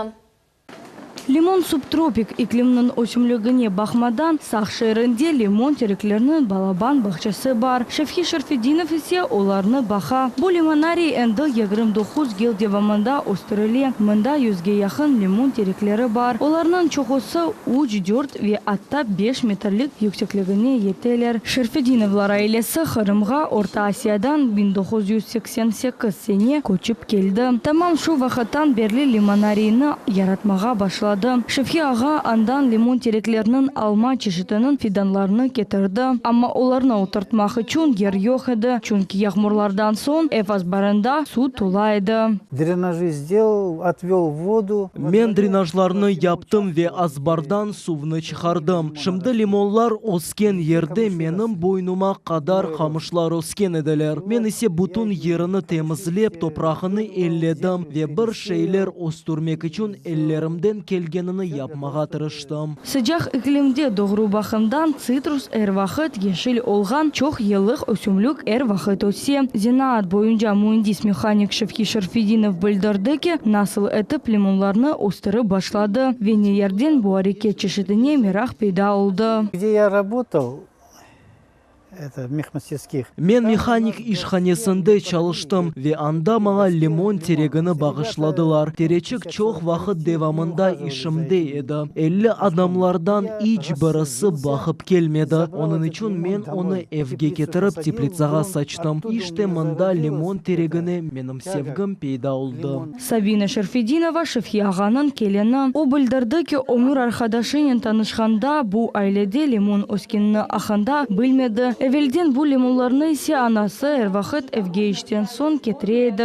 Limon subtropik iklimniñ ösümligine baqmadan, Saq şeerinde limon terekleriniñ balaban bağçası bar. Şevhi Şerfedinov ise olarnı baqa. Bu limonariy endi 29 yıl devamında östürile. Mında yüzge yaqın limon terekleri bar. Olarnıñ çoqusı üç, dört ve atta beş metrlik yüksekligine yeteler. Şerfedinovlar ailesi Qırımğa Orta Asiyadan 1988 sene köçip keldi. Tamam şu vaqıttan berli limonariyni yaratmağa başladı. başladı. Şevhi ağa andan limon terekleriniñ alma çeşitiniñ fidanlarını ketirdi. Amma olarnı oturtmaq içün yer yoq edi, çünki yağmurlardan soñ ev azbarında suv tola edi. Drenajı sdelal, otvel vodu. Men drenajlarnı yaptım ve azbardan suvnı çıqardım. Şimdi limonlar ösken yerde menim boynuma qadar qamışlar ösken ediler. Men ise bütün yerini temizlep, toprağını elledim ve bir şeyler östürmek içün ellerimden kelgenini yapmağa tırıştım. Sıcaq iklimde doğru baqımdan tsitrus er vaqıt yeşil olğan çoq yıllıq ösümlik er vaqıt öse. Zenaat boyunca müendis-mehanik Şevki Şerfedinov bildirdi ki, nasıl etip limonlarnı östürip başladı ve ne yerden bu areket çeşitine meraq peyda oldı. Gde ya rabotal, eto, mehmasterskih. Men mehanik işhanesinde çalıştım ve anda maña limon teregini bağışladılar. Tereçik çoq vaqıt devamında işimde edi. 50 adamlardan iç birisi baqıp kelmedi. Onıñ içün men onı evge ketirip teplitsağa saçtım. İşte mında limon teregine menim sevgim peyda oldı. Sabina Şerfedinova, Şevhi ağanıñ kelini. O bildirdi ki, ömür arqadaşınen tanışqanda bu ailede limon öskenini aqqında bilmedi. Evelden bu limonlarnı ise anası er vaqıt evge işten soñ ketire edi.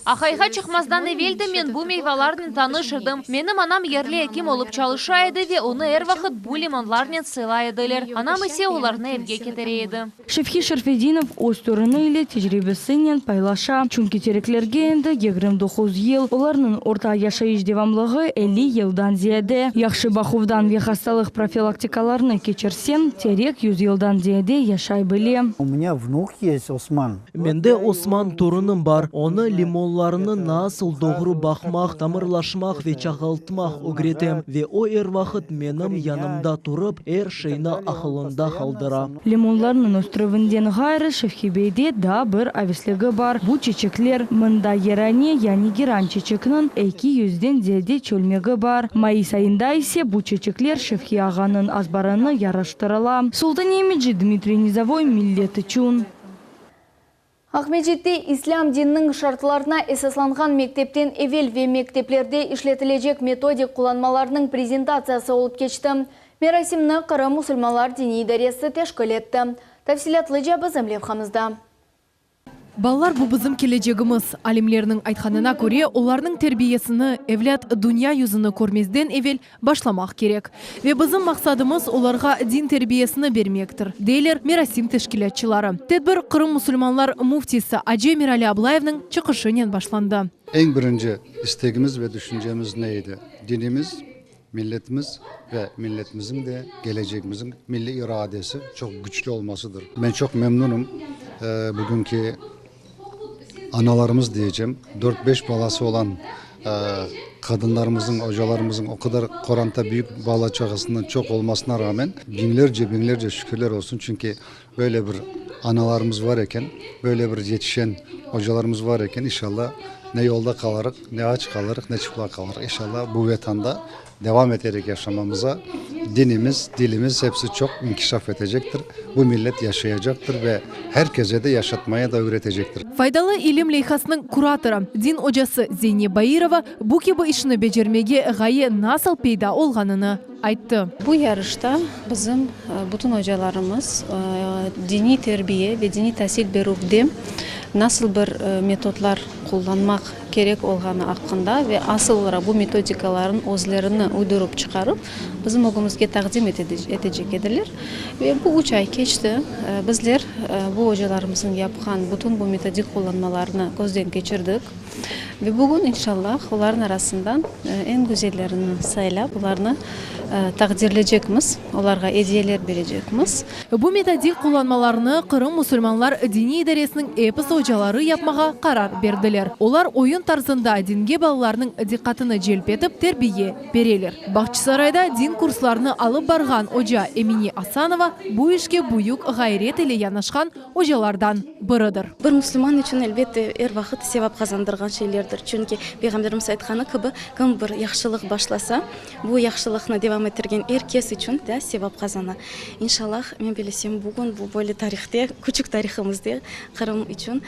Aqayğa çıqmazdan evel de men bu meyvalarnen tanış edim. Menim anam yerli ekim olıp çalışa edi ve onı er vaqıt bu limonlarnen sıylay ediler. Anam ise olarnı evge ketire edi. Şevhi Şerfedinov öz torunı ile tecribesinen paylaşa, çünki tereklerge endi 29 yıl, olarnıñ orta yaşayış devamlığı 50 yıldan ziyade. Yahşı baquvdan ve hastalıq profilaktikalarını keçirseñ, terek yüz yıldan ziyade yaşay bile. U menya vnuk est, Osman. Mende Osman torunım bar, onı limonlarnı nasıl doğru baqmaq, tamırlaşmaq ve çağaltmaq ögretem ve o er vaqıt menim yanımda turıp, er şeyni aqılında qaldıra. Limonlarnıñ östürüvinden ğayrı Şevhi beyde daa bir avesligi bar, bu çeçekler. Mında yerane, yani geran çeçekniñ eki yüzden ziyade çölmegi bar. Mayıs ayında ise bu çeçekler Şevhi ağanıñ azbarını yaraştırıla. Sultane Emici, Dmitriy Nizovoy, Millet içün. Aqmescitte İslâm dininiñ şartlarına esaslanğan mektepten evel ve mekteplerde işletilecek metodik qullanmalarnıñ prezentatsiyası olıp keçti. Merasimni Qırım musulmanlar diniy idaresi teşkil etti. Tafsilâtlıca bizim levhamızda. Balalar bu bizim kelecegimiz. Alimlerniñ aytqanına köre, olarnıñ terbiyesini evlât dünya yüzüni körmezden evel başlamaq kerek. Ve bizim maqsadımız olarğa din terbiyesini bermektir, deyler merasim teşkilâtçıları. Tedbir Qırım musulmanlar müftisi acı Emirali Ablayevniñ çıqışınen başlandı. Eñ birinci istegimiz ve düşüncemiz ne edi? Dinimiz, milletimiz ve milletimizin de gelecegimizin milliy iradesi çoq güçlü olmasıdır. Men çoq memnunım bugünki analarımız diyecem, dört-beş balası olan qadınlarımızın, ocalarımızın o qadar qoranta büyük bala-çağasından çoq olmasına rağmen biñlerce, biñlerce şükürler olsun, çünki böyle bir analarımız var eken, böyle bir yetişen ocalarımız var eken, inşallah ne yolda qalarıq, ne aç qalarıq, ne çıplaq qalarıq. İnşallah bu Vetanda Devam eterek yaşamamıza dinimiz, dilimiz hepsi çoq inkişaf etecektir. Bu millet yaşayacaqtır ve herkese de yaşatmaya da ögretecektir. Faydalı ilim leyhasınıñ kuratorı, din ocası Zeyneb Bairova bu kibi işni becermege ğaye nasıl peyda olğanını ayttı. Bu yarışta bizim bütün ocalarımız diniy terbiye ve diniy tasil berüvde nasıl bir metodlar qullanmaq kerek olğanı aqqında ve asıl olaraq bu metodikalarnıñ özlerini uydurıp çıqarıp, bizim ögümizge taqdim etecek ediler. Ve bu üç ay keçti. Bizler bu ocalarımıznıñ yapqan bütün bu metodik qullanmalarını közden keçirdik. Ve bugün, inşallah, olarnıñ arasından eñ güzellerini saylap, olarnı taqdirlecekmiz, olarğa ediyeler berecekmiz. Bu metodik qullanmalarnı Qırım musulmanlar diniy idaresiniñ episi ocaları yapmağa qarar berdiler. Olar oyun tarzında dinge balalarnıñ diqqatını celp etip terbiye bereler. Bağçasarayda din kurslarını alıp barğan oca Emine Asanova bu işke büyük ğayret ile yanaşqan ocalardan biridir. Bir musulman içün, elbette, er vaqıt sevap qazandırğan şeylerdir. Çünki Peyğamberimiz aytqanı kibi, kim bir yahşılıq başlasa, bu yahşılıqnı devam. devam ettirgen er kes içün da sevap qazana. İnşallah, men bilesem, bugün bu böyle tarihte, küçük tarihimizde Qırım içün,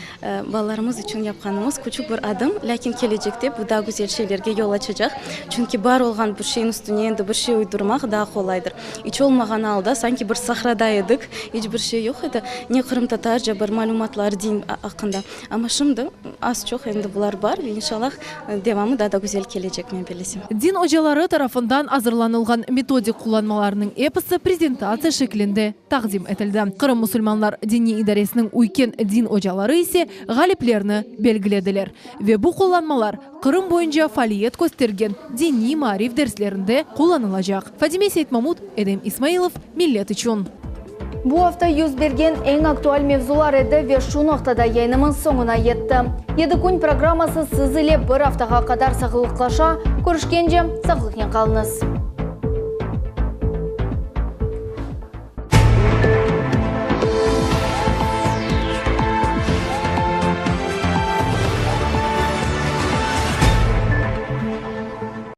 balalarımız içün yapqanımız küçük bir adım, lâkin kelecekte bu daa güzel şeylerge yol açacaq. Çünki bar olğan bir şeyniñ üstüne endi bir şey uydurmaq daa qolaydır. İç olmağan alda, sanki bir sahrada edik, iç bir şey yoq edi, ne qırımtatarca bir malümatlar din aqqında. Amma şimdi az-çoq endi bular bar ve inşallah devamı daa da güzel kelecek, men bilesem. Din ocaları tarafından azırlanılğan metodik qullanmalarnıñ episi prezentatsiya şeklinde taqdim etildi. Qırım musulmanlar diniy idaresiniñ üyken din ocaları ise ğaliplerni belgilediler ve bu qullanmalar Qırım boyunca faaliyet köstergen diniy maarif derslerinde qullanılacaq. Fadime Seytmamut, Edem İsmailov, Millet içün. Bu afta yüz bergen eñ aktual mevzular edi ve şu noqtada yayınımız soñuna yetti. Yedi kün programması siz ile bir aftağa qadar sağlıqlaşa, körüşkence sağlıqnen qalıñız.